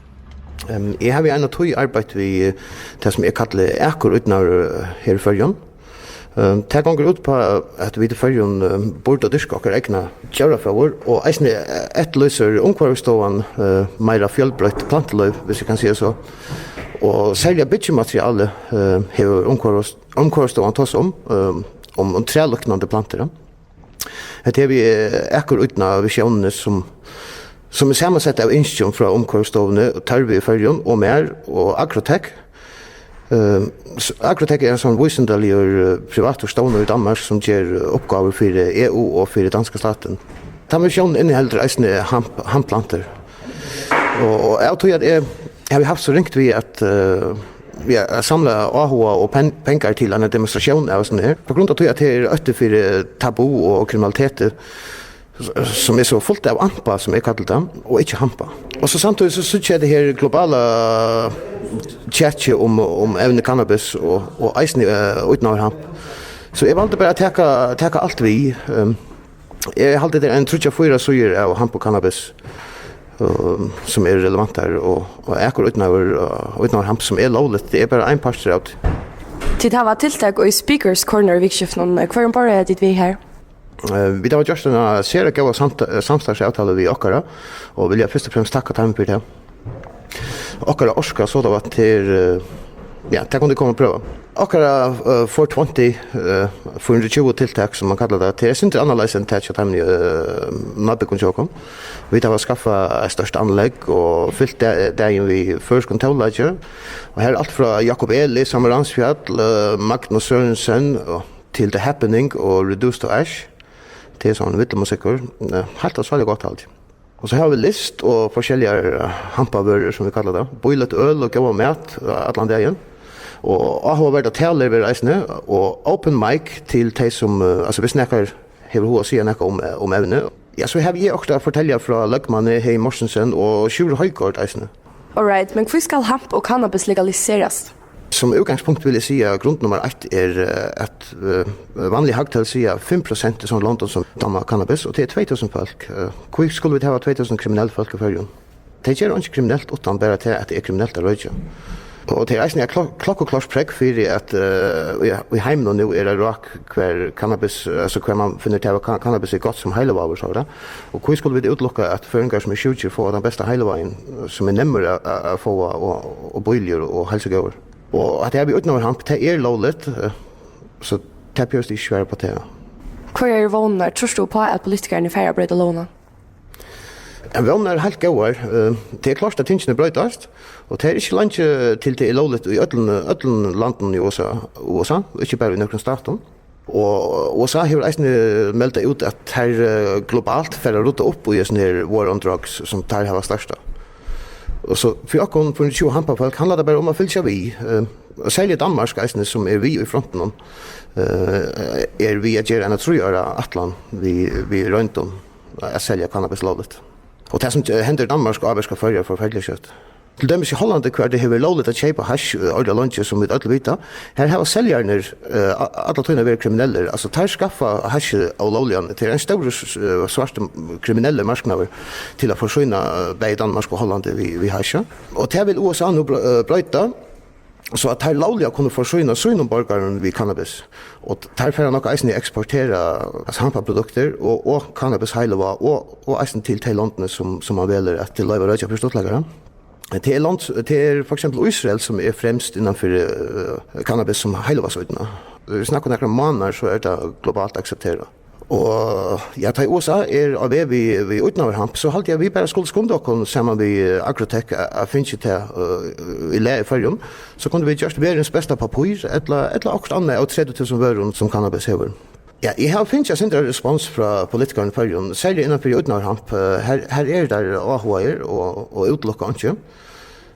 Ehm, eg havi í eina tíð arbeitt við, eh, tað, sum eg kalli akurýtnaður, eh, her í Føroyum. Ehm, tað gongur út uppá, at vit í Føroyum, ehm, burdu dyrka okkara egna djórafóður, og eisini, eh, eftirlýsir Umhvørvisstovan, eh, meira fjølbroytt plantulív, viss eg kann siga so. Og serliga byggimateriali, eh, hevur Umhvørvis-, Umhvørvisstovan tosað um, ehm, um, um trælíknandi plantur, ja. Hetta hevur, eh, akurýtna visjónini, sum, sum er samansett av ynskjum frá Umhvørvisstovuni, Tørvi í Føroyum og mær og Agrotech. Ehm, s-, Agrotech er ein sånn vísindaligur, eh, privatur stovnur í Danmark, sum ger, eh, uppgávur fyri E U og fyri danska statin. Tann visjónin inniheldur eisini hamp-, hampplantur. Og, og av tí at eg havi havt so ringt við at, eh, ja, at samla áhuga og pen-, pengar til eina demonstratión av hesum her, på grund av tí at tað er ótti fyri tabu og kriminaliteti, s-, sum er so fult av ampa, sum eg kalli tað, og ikki hampa. Og so samtíðis so síggi eg hetta her globala kjakið um, um evnið cannabis og, og eisini, eh, ídnaðarhamp. So eg valdi bara at taka, taka alt við, ehm, Eg haldi, tað er ein tríggjar, fýra síður av hamp og cannabis, um, sum eru relevantar, og, og akurýtnaður, og ídnaðarhamp, sum er lógligt, tað er bara ein partur av tí. Tit hava tiltak í Speakers Corner í vikuskiftinum. Hvørjum borðreiða tit við har? Eh, vit hava gjørt eina sera góða samt-, samstarvsavtalu við Okkara, og vilja fyrst og fremst takka teimum fyri tað. Okkara orka sodavatn, tað er, eh, ja, tað kunnu tit koma og prøva. Okkara, eh, four twenty, eh, fýra hundrað og tjúgu tiltak, sum man kallar tað, tað er sindur annarleiðis enn tað hjá teimum, eh, nábúgvum hjá okkum. Vit hava skaffað eitt stórt anlegg og fylt da-, dagin við føroyskum tónleiki. Og her er alt frá Jakob Eli, Sámal Ravnsfjall, eh, Magnus Sørensen og til The Happening og Reduced to Ash. Tað er sovorðin villumussikkur. Eh, heilt ótrúliga gott, haldi eg. Og so hava vit lyst og forskelligar, eh, hampavørur, sum vit kalla tað. Bíligt øl og góðan mat, eh, allan dagin. Og áhugaverdar talur verða eisini, og open mic til tey sum, eh, altso, viss nakar hevur hug at siga nakað um, eh, um evnið. Ja, so havi eg okkurt at fortelja frá løgmanni Heði Mortensen og Sjúrður Højgaard eisini. Alright, men hví skal hamp og cannabis legaliserast? Sum útgangspunkt vil eg siga, grund nummar eitt er, eh, at, eh, vanlig hagtøl siga, fimm prosent er sum London sum dáma cannabis, og tað er tvey túsund fólk. Eh, hví skulu vit hava tvey túsund kriminell fólk í Føroyum? Tey gera einki kriminelt uttan bara tað, at tað er kriminelt at roykja. Og tað er eisini eitt klok-, klokkuklárt prógv fyri, at, eh, í, í heiminum nú er eitt rák, hvar cannabis, altso, hvar man finnur út av, at can-, cannabis er gott sum heilivágur, so er tað. Og hví skulu vit útilukka, at føroyingar, sum eru sjúkir, fáa tann besta heilivágin, sum er nemmur at, at, at fáa, og, og bíligur og heilsugóður? Og at tað við ídnaðarhamp, tað er lógligt, eh, so tað behøvist ikki svara upp á tað. Hvørjar eru vónirnar? Trýrt tú upp á, at politikararnir fara at broyta lógina? Ja, vónirnar eru heilt góðar. Eh, tað er klárt, at tingini broytast, og tað er ikki leingi til, tað er lógligt í øllum, øllum londum í U S A, U S A, ikki bara í nøkrum statum. Og U S A hevur eisini meldað út, at teir, eh, globalt fara at rudda upp í hesum her war on drugs, sum teir hava startað. Og so fyri okkum, fyri tjúgu hampafólk, handlar tað bara um at fylgja við. Eh, og serliga Danmark eisini, sum er við í frontinum, eh, er við at gera eina trý ára ætlan við, við royndum at selja cannabis lógligt. Og tað, sum, eh, hendir í Danmark, ávirkar Føroyar forferdiliga skjótt. Til dømis í Hollandi, hvar tað hevur verið lógligt at keypa hash, eh, ordiliga leingi, sum vit øll vita, her hava seljararnir, eh, a-, alla tíðina verið kriminellir. Altso, teir skaffa hashið ólógliga. Tað er ein stórur s-, s-, eh, svartur kriminellur marknaður til at forsýna, eh, bæði Danmark og Hollandi við, við hashi. Og tað vil U S A nú br-, eh, broyta, so at teir lógliga kunnu forsýna sínum borgarum við cannabis. Og t-, teir fara nokk eisini at eksportera, altso, hampaproduktir og, og cannabis heilivág og, og eisini til tey londini, sum, sum man velur at loyva roykja fyri stuttleika. Tað er land, tað er for eksempel Ísrael, sum er fremst innan fyri, eh, cannabis sum heilivágsídnað. Vit snakka um nakrar mánaðir, so er tað globalt aksepterað. Og ja, tá ið U S A er á veg við, við ídnaðarhamp, so haldi eg, at vit bara skulu skunda okkum saman við, eh, Agrotech, at, at fingið tað, eh, í lag í Føroyum. So kundu vit gjørt verðins besta pappír, ella, ella okkurt annað av tretivu túsund vørum, sum cannabis hevur. Ja, eg havi fingið eitt sindur av respons frá politikarum í Føroyum, serliga innan fyri ídnaðarhamp. Eh, her, her eru teir áhugaðir og, og útilokka einki.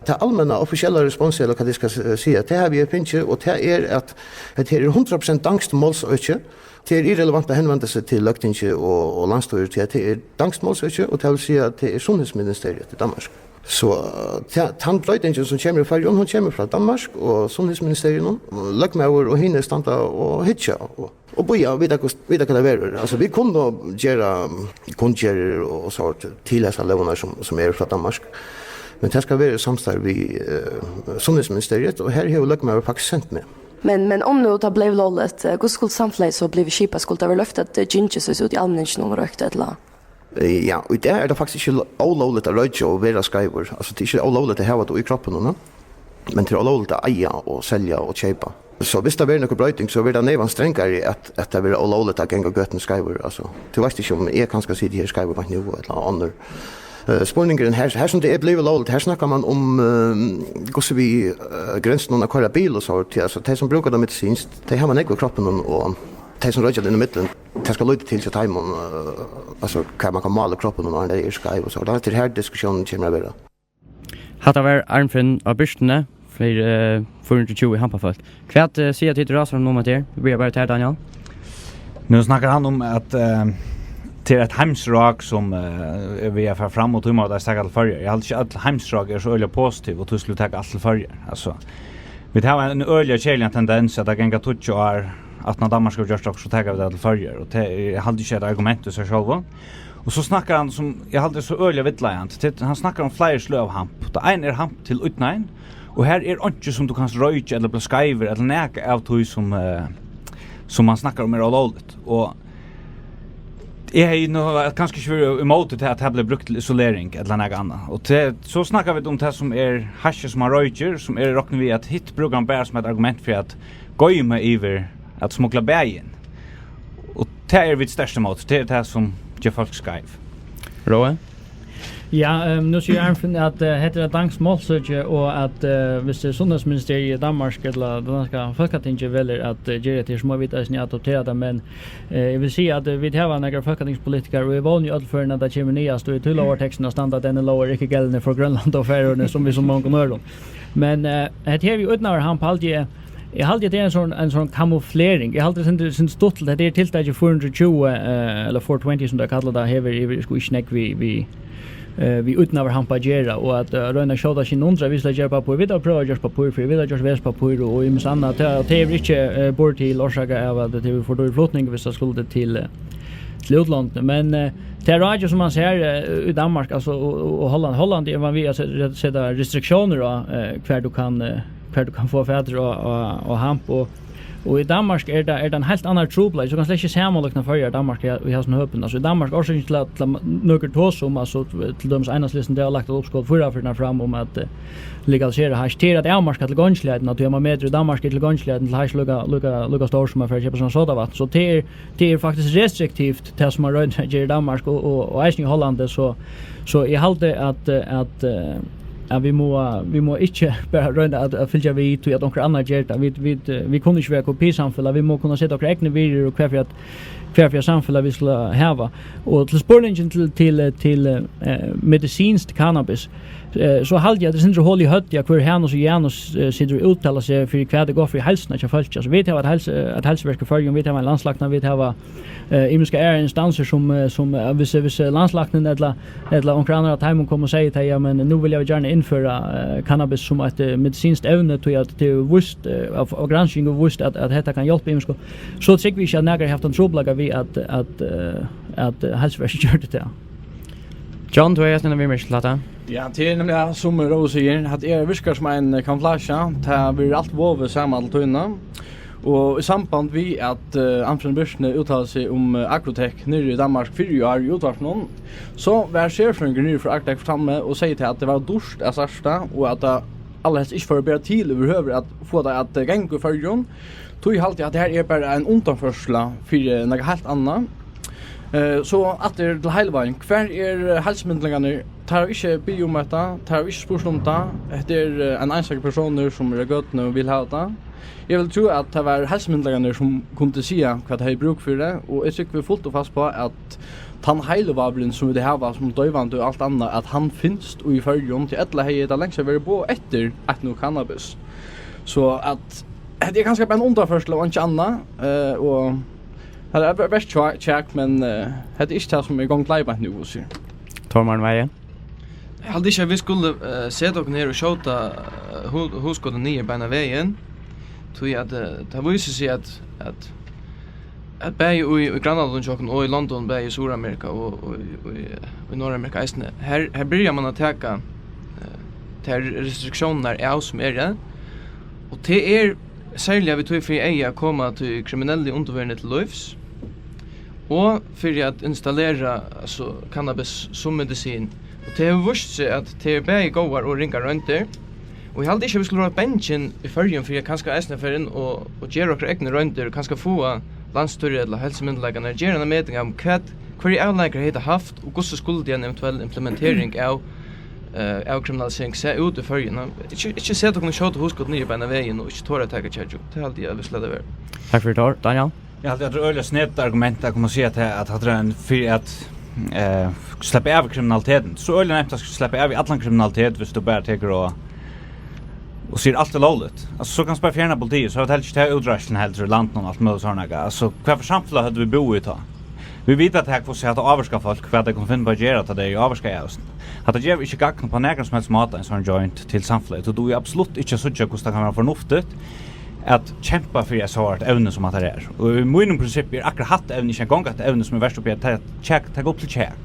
Tað almenna, offisiella responsið, ella hvat eg skal s-, siga, tað havi eg fingið, og tað er, at, at her er hundrað prosent danskt málsøki. Tað er irrelevant at henvenda seg til Løgtingið og, og landsstýrið, tí at tað er danskt málsøki, og tað vil siga, at tað er Sundhedsministeriet í Danmark. So, eh, ta-, tann broytingin, sum kemur í Føroyum, hon kemur frá Danmark og Sundhedsministerium, og løgmaður og hini standa og hyggja og, og bíða og vita, hvus-, vita, hvat tað verður. Altso, vit kunnu gera kunngerðir og, og sort til hesar lógirnar, sum, sum eru frá Danmark. Men tað skal vera í samstarvi við, eh, Sundhedsministeriet, og her hevur løgmaður faktiskt sent meg. Men, men um nú tað bleiv lógligt, eh, hvussu skuldi samfelagið so blivið skipað? Skuldi tað verið loyvt at, eh, gingið seg út í almenninginum og roykt, ella? Eh, ja, og í dag er tað faktiskt ikki lo-, ólógligt at roykja og vera skeivur. Altso, tað er ikki ólógligt at hava tað í kroppinum, no? Men tað er ólógligt at eiga og selja og keypa. So viss tað verður nøkur broyting, so verður tað neyvan strangari, at, at tað verður ólógligt at ganga á gøtuni skeivur. Altso, tú veitst ikki, um eg kanska siti her skeivur beint nú, ella onnur. Eh, spurningurin her, her sum tað er blivið lógligt, her snakkar man um, eh, hvussu við, eh, grensum at koyra bil og so, tí, altso, tey sum brúka tað medisinskt, tey hava nógv í kroppinum, og tey sum roykja tað inn í millum, tað skal lítið til hjá teimum, eh, altso, hvat man kann mála í kroppinum, og tey eru skeiv og so. Tað er her, diskussiónin kemur at vera. Hatta var Arnfinn á Birtuni fyri, eh, fýra hundrað og tjúgu hampafólk. Hvat, eh, siga tit í ráðstevnuni um hetta her? Vit byrja bara við tær, Daniel. Nú snakkar hann um, at, eh, tað er eitt heimsrák, sum, eh, er við at fara fram, og tí má tað taka til Føroyar. Eg haldi ikki, at øll heimsrák eru so øgiliga positiv, og tú skuldi taka alt til Føroyar. Altso, vit hava ein øgiliga keðiligan tendens, at tað ganga tíggju ár, aftan á Danmark hevur gjørt okkurt, so taka vit tað til Føroyar, og tað er, eg haldi ikki, eitt argument í sær sjálvum. Og so snakkar hann, sum eg haldi er so øgiliga villleiðandi, til, hann snakkar um fleiri sløg av hamp. Tað ein er hamp til ídnaðin, og her er einki, sum tú kanst roykja ella blíva skeivur ella nakað av tí, sum, eh, sum hann snakkar um er ólógligt. Og eg hevði nú kanska ikki verið ímóti til, at tað bleiv brúkt til isolering ella nakað annað. Og til, so snakka vit um tað, sum er hashið, sum hann roykir, sum er, rokni vit, at hitt brúkar hann bara sum eitt argument fyri at goyma yvir at smugla bæði inn. Og tað eru vit sterkt ímóti. Tað er tað, sum ger fólk skeiv. Rói? Ja, ehm, nú sigur Arnfinn, at, eh, hetta er eitt danskt málsøki, og at, eh, viss tað er Sundhedsministeriet í Danmark, ella det danske Folketinget velger at, eh, gera hetta her, so má vit eisini adoptera tað. Men, eh, eg vil siga, at, eh, vit hava nakrar fólkatingspolitikarar, og eg vóni í øllum førum, at tað kemur niðast, og í tí lógartekstinum at standa, at denne lov er ikke gældende for Grønland og Færøerne, sum við so mongum øðrum. Men, eh, hetta her við ídnaðarhamp, haldi eg, eg haldi, at tað er ein sånn, ein sånn kamuflering. Eg haldi, at tað er stuttligt, at tað er tiltakið fýra hundrað og tjúgu, eh, ella four twenty, sum tað kallar tað, hevur, hevur, sko, ikki nógv við, við, eh, við ídnaðarhamp at gera, og at, eh, royna at skjóta seg undan, vit skulu gera pappír, vit hava prøvað at gjørt pappír fyri, vit hava gjørt vesipappír og, og ymiskt annað, tað, tað hevur ikki, eh, borið til orsaka av, at tað hevur for dýr flutning, viss tað skuldi til, eh, til útlond. Men, eh, tað er ráðgevið, sum man sær, eh, í Danmark, altso, og, og, og Holland. Holland er man við at se-, seta restriktiónir á, eh, hvar tú kann, eh, hvar tú kann fáa fatur á, á, á hamp, og, og í Danmark er tað, er tað ein heilt annar trupulleiki, so kann slett ikki samanlíkna Føroyar og Danmark í, í hasum høpum. Altso, í Danmark, orsøkin til at, til at nøkur tosa um, altso, til dømis Einhaldslisten, tey hava lagt eitt uppskot fyrr fram um at, eh, legalisera hash, tað er at avmarka tilgongdina, tí at man metir í Danmark er tilgongdin til hash líka, líka, líka stór sum at fara at keypa sær sodavatn. So tað er, tað er faktiskt restriktivt, tað sum man roynir at gera í Danmark og, og, og eisini í Hollandi, so, so eg haldi at, at, eh, at vit mugu, vit mugu ikki bara royna at, at fylgja við, tí at onkur annar ger tað. Vit, vit, eh, vit kunnu ikki vera kopisamfelag, vit mugu kunna seta okkara egnu virðir og hvat fyri at, hvat fyri samfelag vit skulu hava. Og til spurningin til, til, til, eh, medisinskt cannabis, eh, so haldi eg at tað er sindur hol í høvdið, at hvør Hanus og Janus, eh, situr og úttalar seg fyri hvat er gott fyri heilsuna hjá fólki. Altso, vit hava eitt heilsu-, eitt heilsuverk í Føroyum, vit hava ein landslækna, vit hava, eh, ymiskar aðrar instansir sum, eh, sum, eh, hvis, hvis, eh, landslæknin ella, ella onkur annar av teimum kom og segði tað, ja, men nú vilja vit gjarna innføra, eh, cannabis sum eitt, eh, medisinskt evni, tí at tað er víst, eh, av, av gransking og víst, at, at hetta kann hjálpa ymiskum, so trúgvi eg ikki, at nakar hevur havt ein trupulleika við, at, at, eh, at, eh, heilsuverkið gjørdi tað. John, tú hevði eisini eina viðmerking til hatta. Ja, tað er nemliga, sum Rói sigur, at tað virkar sum ein kamuflasja. Tað verður alt vovið saman alla tíðina. Og í samband við, at, eh, Arnfinn Birtne uttalar seg um, eh, Agrotech niðri í Danmark fyrr í ár í útvarpinum, so var serfrøðingur niðri frá Agrotech frammi og segði til, at tað var dýrt at starta, og at tað allarhelst ikki fór at bera til yvirhøvur at fáa tað at, eh, ganga í Føroyum. Tí haldi eg, at tað her er bara ein undanførsla fyri nakað heilt annað. Eh, so aftur til heilivágin. Hvar er, eh, heilsumyndugleikarnir? Teir hava ikki biðið um hetta, teir hava ikki spurt um tað. Hetta er, eh, ein einstakur persónur, sum er á gøtuni og vil hava tað. Eg vil trúgva, at tað var heilsumyndugleikarnir, sum kundu siga, hvat teir hevði brúk fyri, og eg trúgvi fult og fast á, at tann heilivágurin, sum vit hava sum doyvandi og alt annað, at hann finst í Føroyum, tí ella hevði tað langt síðan verið boðað eftir eitt nú cannabis. So at hetta er kanska bara ein undanførsla og einki annað, eh, og hetta er bert kjak, men, eh, hetta er ikki tað, sum er í gongd leiðbeint nú, hvussu sigur. Tormar Meyer. Eg haldi ikki, at vit skulu, eh, seta okkum her og skjóta, eh, hu-, hugskotið niður beinan vegin, tí at, eh, tað vísir seg, at, at, at bæði í, í grannalondum hjá okkum og í London, bæði í Suðuramerika og, og í, í, í Norðuramerika eisini, her, her byrjar man at taka, eh, tær restriktiónirnar av, sum eru, og tað er serliga við tí fyri eyga at koma tí kriminellu undirverðini til lívs, og fyri at installera, altso, cannabis sum medisin. Og tað hevur víst seg, at tað eru bæði góðar og ringar royndir. Og eg haldi ikki, at vit skulu vera bangin í Føroyum fyri at kanska eisini fara inn og, og gera okkara egnu royndir, og kanska fáa landsstýrið ella heilsumyndugleikarnar at gera eina meting av, hvat, hvørjar avleiðingar hevði tað havt, og hvussu skuldi ein eventuell implementering av, eh, avkriminalisering sæð út í Føroyum. Ikki, ikki seta okkum og skjóta hugskot niður beinan vegin og ikki tora at taka kjakið upp. Tað haldi eg, at vit skulu lata vera. Takk fyri, Tor. Daniel? Eg haldi, at tað er øgiliga sneytt argument at koma og siga, at, at hatta er ein fyri at, eh, sleppa av kriminaliteten. So øgiliga nemt at sleppa av í allan kriminalitet, viss tú bara tekur og, og sigur, alt er lógligt. Altso, so kanst bara fjerna politiið, so hava vit helst ikki ta útreiðsluna heldur í landinum og alt møguligt sovorðið. Altso, hvat fyri samfelag høvdu vit búð í tá? Vit vita, at tað, hvussu hatta ávirkar fólk, hvat tey kunnu finna upp á at gera, tá tey eru ávirkað av hesum. Hatta gevur ikki gagn upp á nakran sum helst máta, ein sovorðin joint til samfelagið. Tú dugir absolutt ikki at síggja, hvussu tað kann vera fornuftigt at kempa fyri eitt so harðt evni, sum hatta er. Og í mínum prinsippi er akkurát hatta evni ikki eingong eitt evni, sum er vert uppi at ta-, kjak-, taka upp til kjak.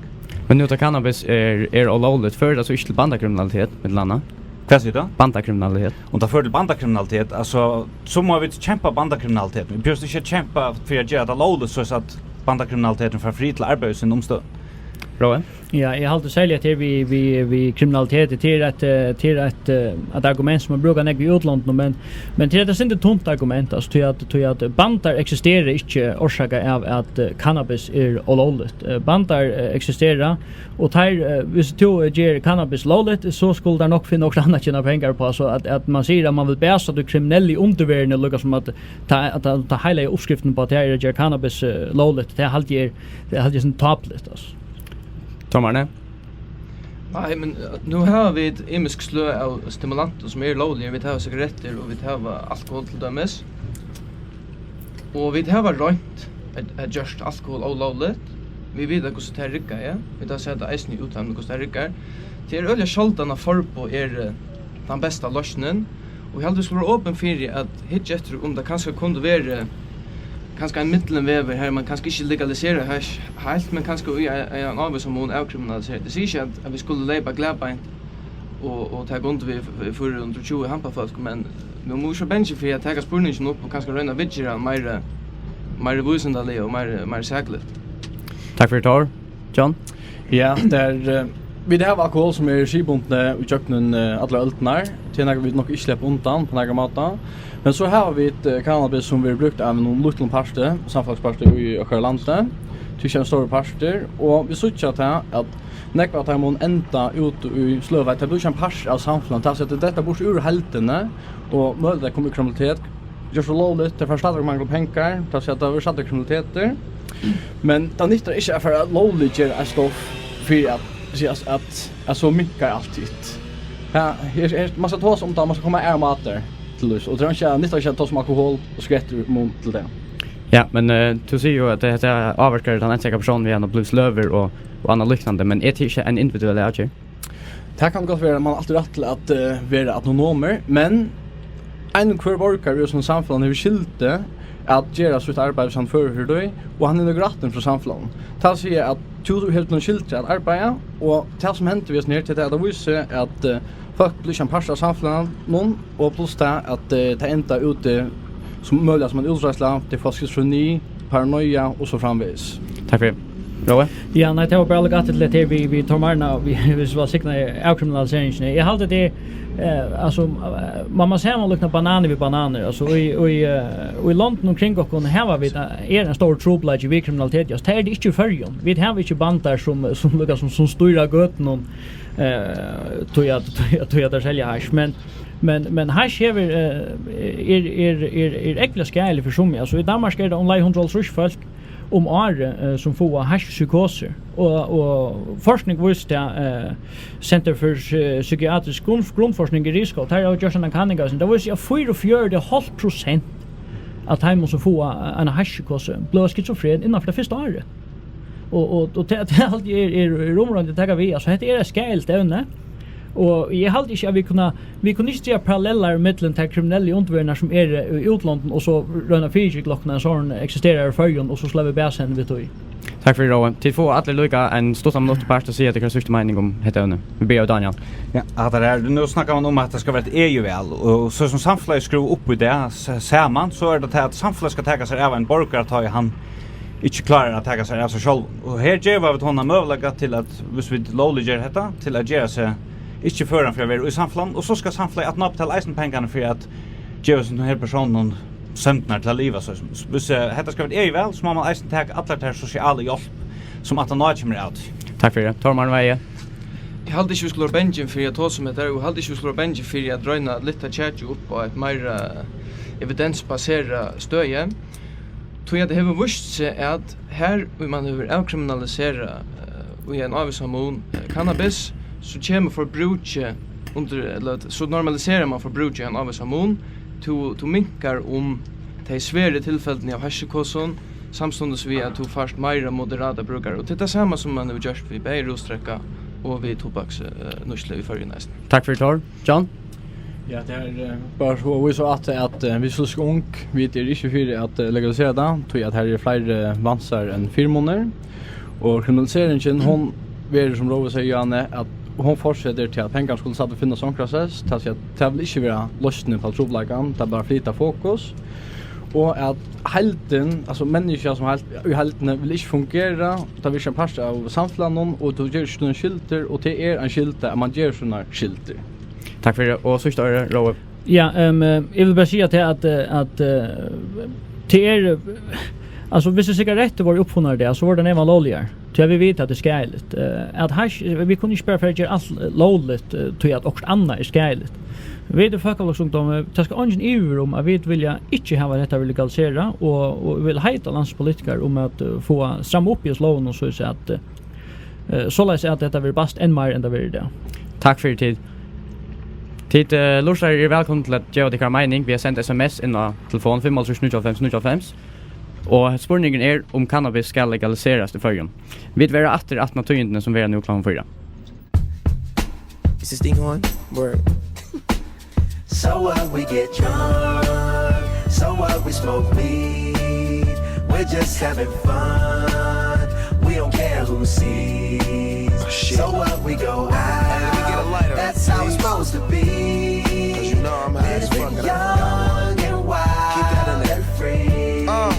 Men nú, tá cannabis er, er ólógligt, førir tað so ikki til bandakriminalitet, millum annað? Hvat sigur tú? Bandakriminalitet. Um tað førir til bandakriminalitet, altso, so mugu vit kempa bandakriminalitet. Vit behøva ikki at kempa fyri at gera tað lógligt, so at bandakriminaliteturin fær frí til at arbeiða í sínum umstøðum. Rói? Ja, eg haldi serliga, at tað er við, við, við kriminalitet, tað er eitt, eh, tað er eitt, eh, eitt argument, sum man brúkar nógv í útlondum, men, men tað er eitt sindur tunt argument, altso, tí at, tí at bandar eksistera ikki orsakað av, at, eh, cannabis er ólógligt. Eh, bandar, eh, eksistera, og teir, eh, viss tú, eh, ger cannabis lógligt, so skulu teir nokk finna okkurt annað at tjena pengar uppá, so at, at man sigur, at man vil basa tí kriminellu undirverðini, líka sum at ta, at ta, ta heilaga uppskriftin uppá tað er at gera cannabis, eh, lógligt, tað haldi eg er, tað haldi eg er sindur tápuligt, altso. Tormar, nei? Nei, men, eh, nú hava vit ymisk sløg av stimulantum sum eru lóglig. Vit hava sigarettir og vit hava alkohol til dømis. Og vit hava roynt at, at gjørt alkohol ólógligt. Vit vita, hvussu tað riggaði. Vit hava sæð tað eisini í útlandinum, hvussu tað riggar. Tað er øgiliga sjáldan, at forboð er, eh, tann besta loysnin. Og eg haldi, vit skulu vera opin fyri at hyggja eftir, um tað kanska kundi verið kanska ein millumvegur, har man kanska ikki legaliserar hash heilt, men kanska í ein, ein ávísan mun avkriminaliserar. Tað sigur ikki, at, at vit skulu leypa glabbeint og, og taka undir við f-, fýra hundrað og tjúgu hampafólk, men nú má ikki vera bangin fyri at taka spurningin upp og kanska royna at viðgera hann meira, meira vísindaliga og meira, meira sakligt. Takk fyri, Tór. John? Ja, tað er, eh, vit hava alkohol sum er siðbundið í gjøgnum, eh, allar øldirnar. Tað er nakað, vit nokk ikki sleppa undan á nakran máta. Men so hava vit, eh, cannabis sum verður brúkt av einum lítlum parti, samfelagsparti í okkara landi. Tað er ikki ein stórur partur, og vit síggja tað, at nógv av teimum enda út í sløva. Tað blívur ikki ein partur av samfelagnum. Tað er at detta burtur úr heildini, og møguligt at koma í kriminalitet. Ger so lógligt, tað fær stadigvæk mangla pengar, tað skal, tað verður stadigvæk kriminalitetur. Men tað nyttar ikki at fara at lógliggera eitt stoff fyri at siga at, at so minkar alt hitt. Ja, her, her, man skal tosa um tað, man skal koma aðrar mátar til lívs. Og tað er ikki, nyttar ikki at tosa um alkohol og sigarettir í mun til tað. Ja, men, eh, tú sigur jú at tað, tað ávirkar tann einstaka persónin við at hann blívur sløvur og, og annað líknandi, men er tað ikki ein individuell avgerð? Tað kann gott vera, at man altíð rætt til at, eh, vera autonomur, men ein og hvør borgari í hesum samfelagnum hevur skyldu at gera sítt arbeiði, sum hann førir fyri tí, og hann hevur nøkur rættindi frá samfelagnum. Tað vil siga, at tú hevur eina skyldu at arbeiða, og tað, sum hendir við hesum her, tað er, at tað vísir seg, at, eh, fólk blíva ikki ein partur av samfelagnum, og pluss tað, at, eh, tað endar úti, sum møguliga sum ein útreiðsla, tey fáa skizofreni, paranoia og so framvegis. Takk fyri. Rói? Ja, nei, tað var bara líka aftur til tað her við, við Tór Marna, við, við so at signa avkriminaliseringina. Eg haldi, tað er, eh, altso, eh, man má samanlíkna bananir við bananir. Altso, í, í, eh, í londunum kring okkum hava vit, eh, er ein stórur trupulleiki við kriminaliteti. Altso, tað er tað ikki í Føroyum. Vit hava ikki bandar sum, sum líka sum, sum stýra gøtunum, eh, tí at, tí at, tí at teir selja hash. Men, men, men hash hevur, eh, er, er, er, er ógvuliga skaðiligt fyri summi. Altso, í Danmark er tað umleið hundrað og hálvtrýss fólk um árið, eh, sum fáa hashpsykosur. Og, og forskning vísir tað, eh, Center for Psy-, Psykiatrisk Grund-, Grundforskning í Risskov, teir hava gjørt eina kanning av, tað vísir seg, at fýraogfjøruti og hálvt prosent av teimum, sum fáa eina hashpsykosu, blíva skizofren innan fyri tað fyrsta árið. Og, og, og tað, tað alt er, er, er umráðandi at taka við. Altso, hetta er eitt skaðiligt evni. Og eg haldi ikki, at vit kunna, vit kunnu ikki draga parallellar millum tær kriminellu undirverðirnar, sum eru í útlondum, og so royna at fyrigykla okkum, at ein sovorðin eksisterar í Føroyum, og so slá vit bæs henni við tí. Takk fyri, Rói. Tit fáa allir líka ein stuttan minutt í part at siga tykkara størstu meining um hetta evni. Vit byrja við Daniel. Ja, hatta her, nú snakkar man um, at tað skal vera eitt egið val, og so sum samfelagið er skrúvað upp í dag, s-, saman, so er tað tað, at samfelagið skal taka sær av ein borgara, tá ið hann ikki klárar at taka sær av sær sjálvum. Og her geva vit honum møguleika til at, viss vit lógliggera hetta, til at gera seg ikki føran fyri at vera í samfelagnum, og so skal samfelagið aftaná betala eisini pengarnar fyri at geva hesum her persónum sømdirnar til at liva, so, viss, eh, hetta skal vera eitt egið val, so má man eisini taka allar tær sosialu hjálp, sum aftaná kemur av tí. Takk fyri. Tormar Veie. Eg haldi ikki, vit skulu vera bangin fyri at tosa um hetta, og eg haldi ikki, vit skulu vera bangin fyri at royna at lyfta kjakið upp á eitt meira evidensbaserað støði. Tí at tað hevur víst seg, at har ið man hevur avkriminaliserað, eh, í ein ávísan mun, eh, cannabis, so kemur forbrúkið undir, ella so normaliserar man forbrúkið í ein ávísan mun. Tú, tú minkar um tey sveru tilfellini av hashpsykosum, samstundis við at tú fært meira moderatar brúkarar. Og tað er tað sama sum man hevur gjørt við bæði rúsdrekka og við tobaks-, eh, nýtslu í Føroyum eisini. Takk fyri, Tór. John? Ja, tað er, eh, bara so at vísa á at, at, eh, vit sum ung, vit eru ikki fyri at, eh, legalisera tað, tí at har eru fleiri vansar enn fyrimunir. Og kriminaliseringin, hon verður, sum Rói segði, Johanne, at hon fortsetir til at pengarnir skulu stadig finnast onkrastaðni. Tað sigur, at tað vil ikki vera loysnin á trupulleikan, tað er bara at flyta fokus. Og at heildin, altso menniskjað sum heild, í heildini vil ikki fungera, tað verður ikki ein partur av samfelagnum, og tú ger ikki tínar skyldur, og tað er ein skylda, at man ger sínar skyldur. Takk fyri, og síðsta orðið, Rói. Ja, ehm, eh, eg vil bara siga til at, eh, at, eh, tað er, eh, altso, viss sigarettir vóru uppfunnar í dag, so vóru tær neyvan lógligar. Tí at vit vita, at tað er skaðiligt. Eh, at hash, eh, vit kunnu ikki bara fara at gera alt, eh, lógligt, eh, tí at okkurt annað er skaðiligt. Vit í Fólkafloksungdómi, tað skal eingin ivast um, at vit vilja ikki hava, at hetta verður legaliserað, og, og vil heita landspolitikarar um at, eh, fáa stramma upp í hesum lógum, og so at, eh, soleiðis at hetta verður bast enn meir, enn tað verður í dag. Takk fyri tit. Tit, eh, lurtarar eru vælkomin til at geva tykkara meining við at senda S M S inn á telefon fimm hálvtrýss níggjuoghálvfems níggjuoghálvfems. Og spurningurin er, um cannabis skal legaliserast í Føroyum. Vit verða aftur aftan á tíðindini, sum verða nú klokkan fýra. Is this thing on? Word. So what, we get drunk. So what, we smoke weed. We're just having fun. We don't care who sees. Oh, shit. So what, we go out. Hey, let me get a lighter. That's How it's supposed to be. 'Cause you know I'm high as fuck and I forgot one. Living young and wild and free. Uh,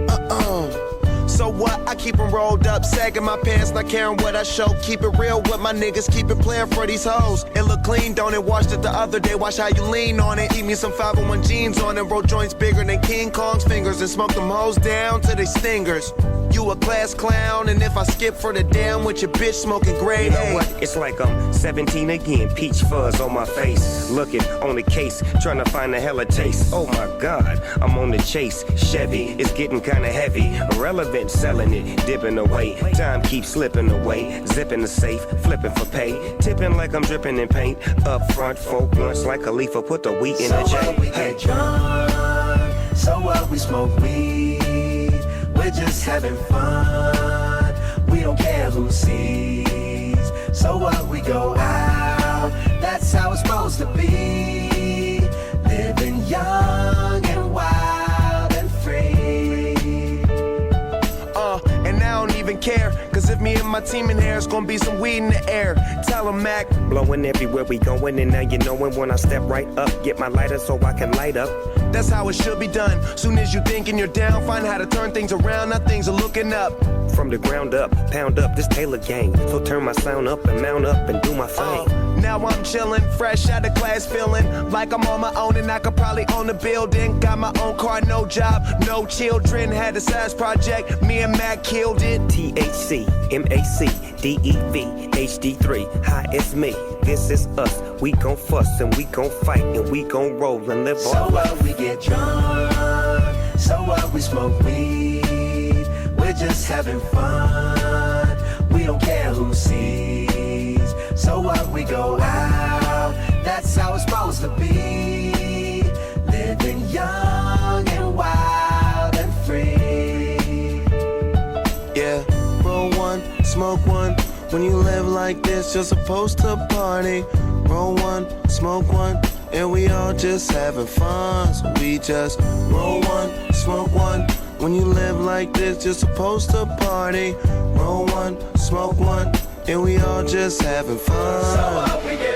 uh, uh. So what? I keep 'em rolled up, sagging my pants, not caring what I show. Keep it real with my niggas, keep it playing for these hoes. It look clean, don't it? Washed it the other day, watch how you lean on it. Eat me some five oh one jeans on it. Roll joints bigger than King Kong's fingers and smoke them hoes down to they stingers. You a class clown, and if I skip for the damn with your bitch smoking gray. You know what? It's like I'm seventeen again, peach fuzz on my face. Looking on the case, trying to find a hella taste. Oh my God, I'm on the chase. Chevy, it's getting kinda heavy. Irrelevant, selling it, dipping away. Time keeps slipping away. Zipping the safe, flipping for pay. Tipping like I'm dripping in paint. Up front, four blunts like Khalifa, put the wheat in the J. So what, we get drunk? So what, we smoke weed? We're just having fun. We don't care who sees. So what, we go out? That's how it's supposed to be. Living young and wild and free. Uh, and I don't even care, 'cause if me and my team in here, it's gonna be some weed in the air. Tell 'em, Mac. Blowing everywhere we going, and now you knowin' when I step right up, get my lighter so I can light up. That's how it should be done. Soon as you thinking you're down, find how to turn things around. Now things are looking up. From the ground up, pound up this Taylor gang. So turn my sound up and mount up and do my thing. Uh, now I'm chillin', fresh out of class, feeling like I'm on my own and I could probably own a building. Got my own car, no job, no children. Had a size project, me and Mac killed it. T H C, M A C, D E V, H D three, high as me. This is us. We gon' fuss and we gon' fight and we gon' roll and live off life. So what, we get drunk? So what, we smoke weed? We're just having fun. We don't care who sees. So what, we go out? That's how it's supposed to be. Living young and wild and free. Yeah, roll one, smoke one. When you live like this, you're supposed to party. Roll one, smoke one, and we all just having fun. So we just roll one, smoke one. When you live like this, you're supposed to party. Roll one, smoke one, and we all just having fun. So what, we get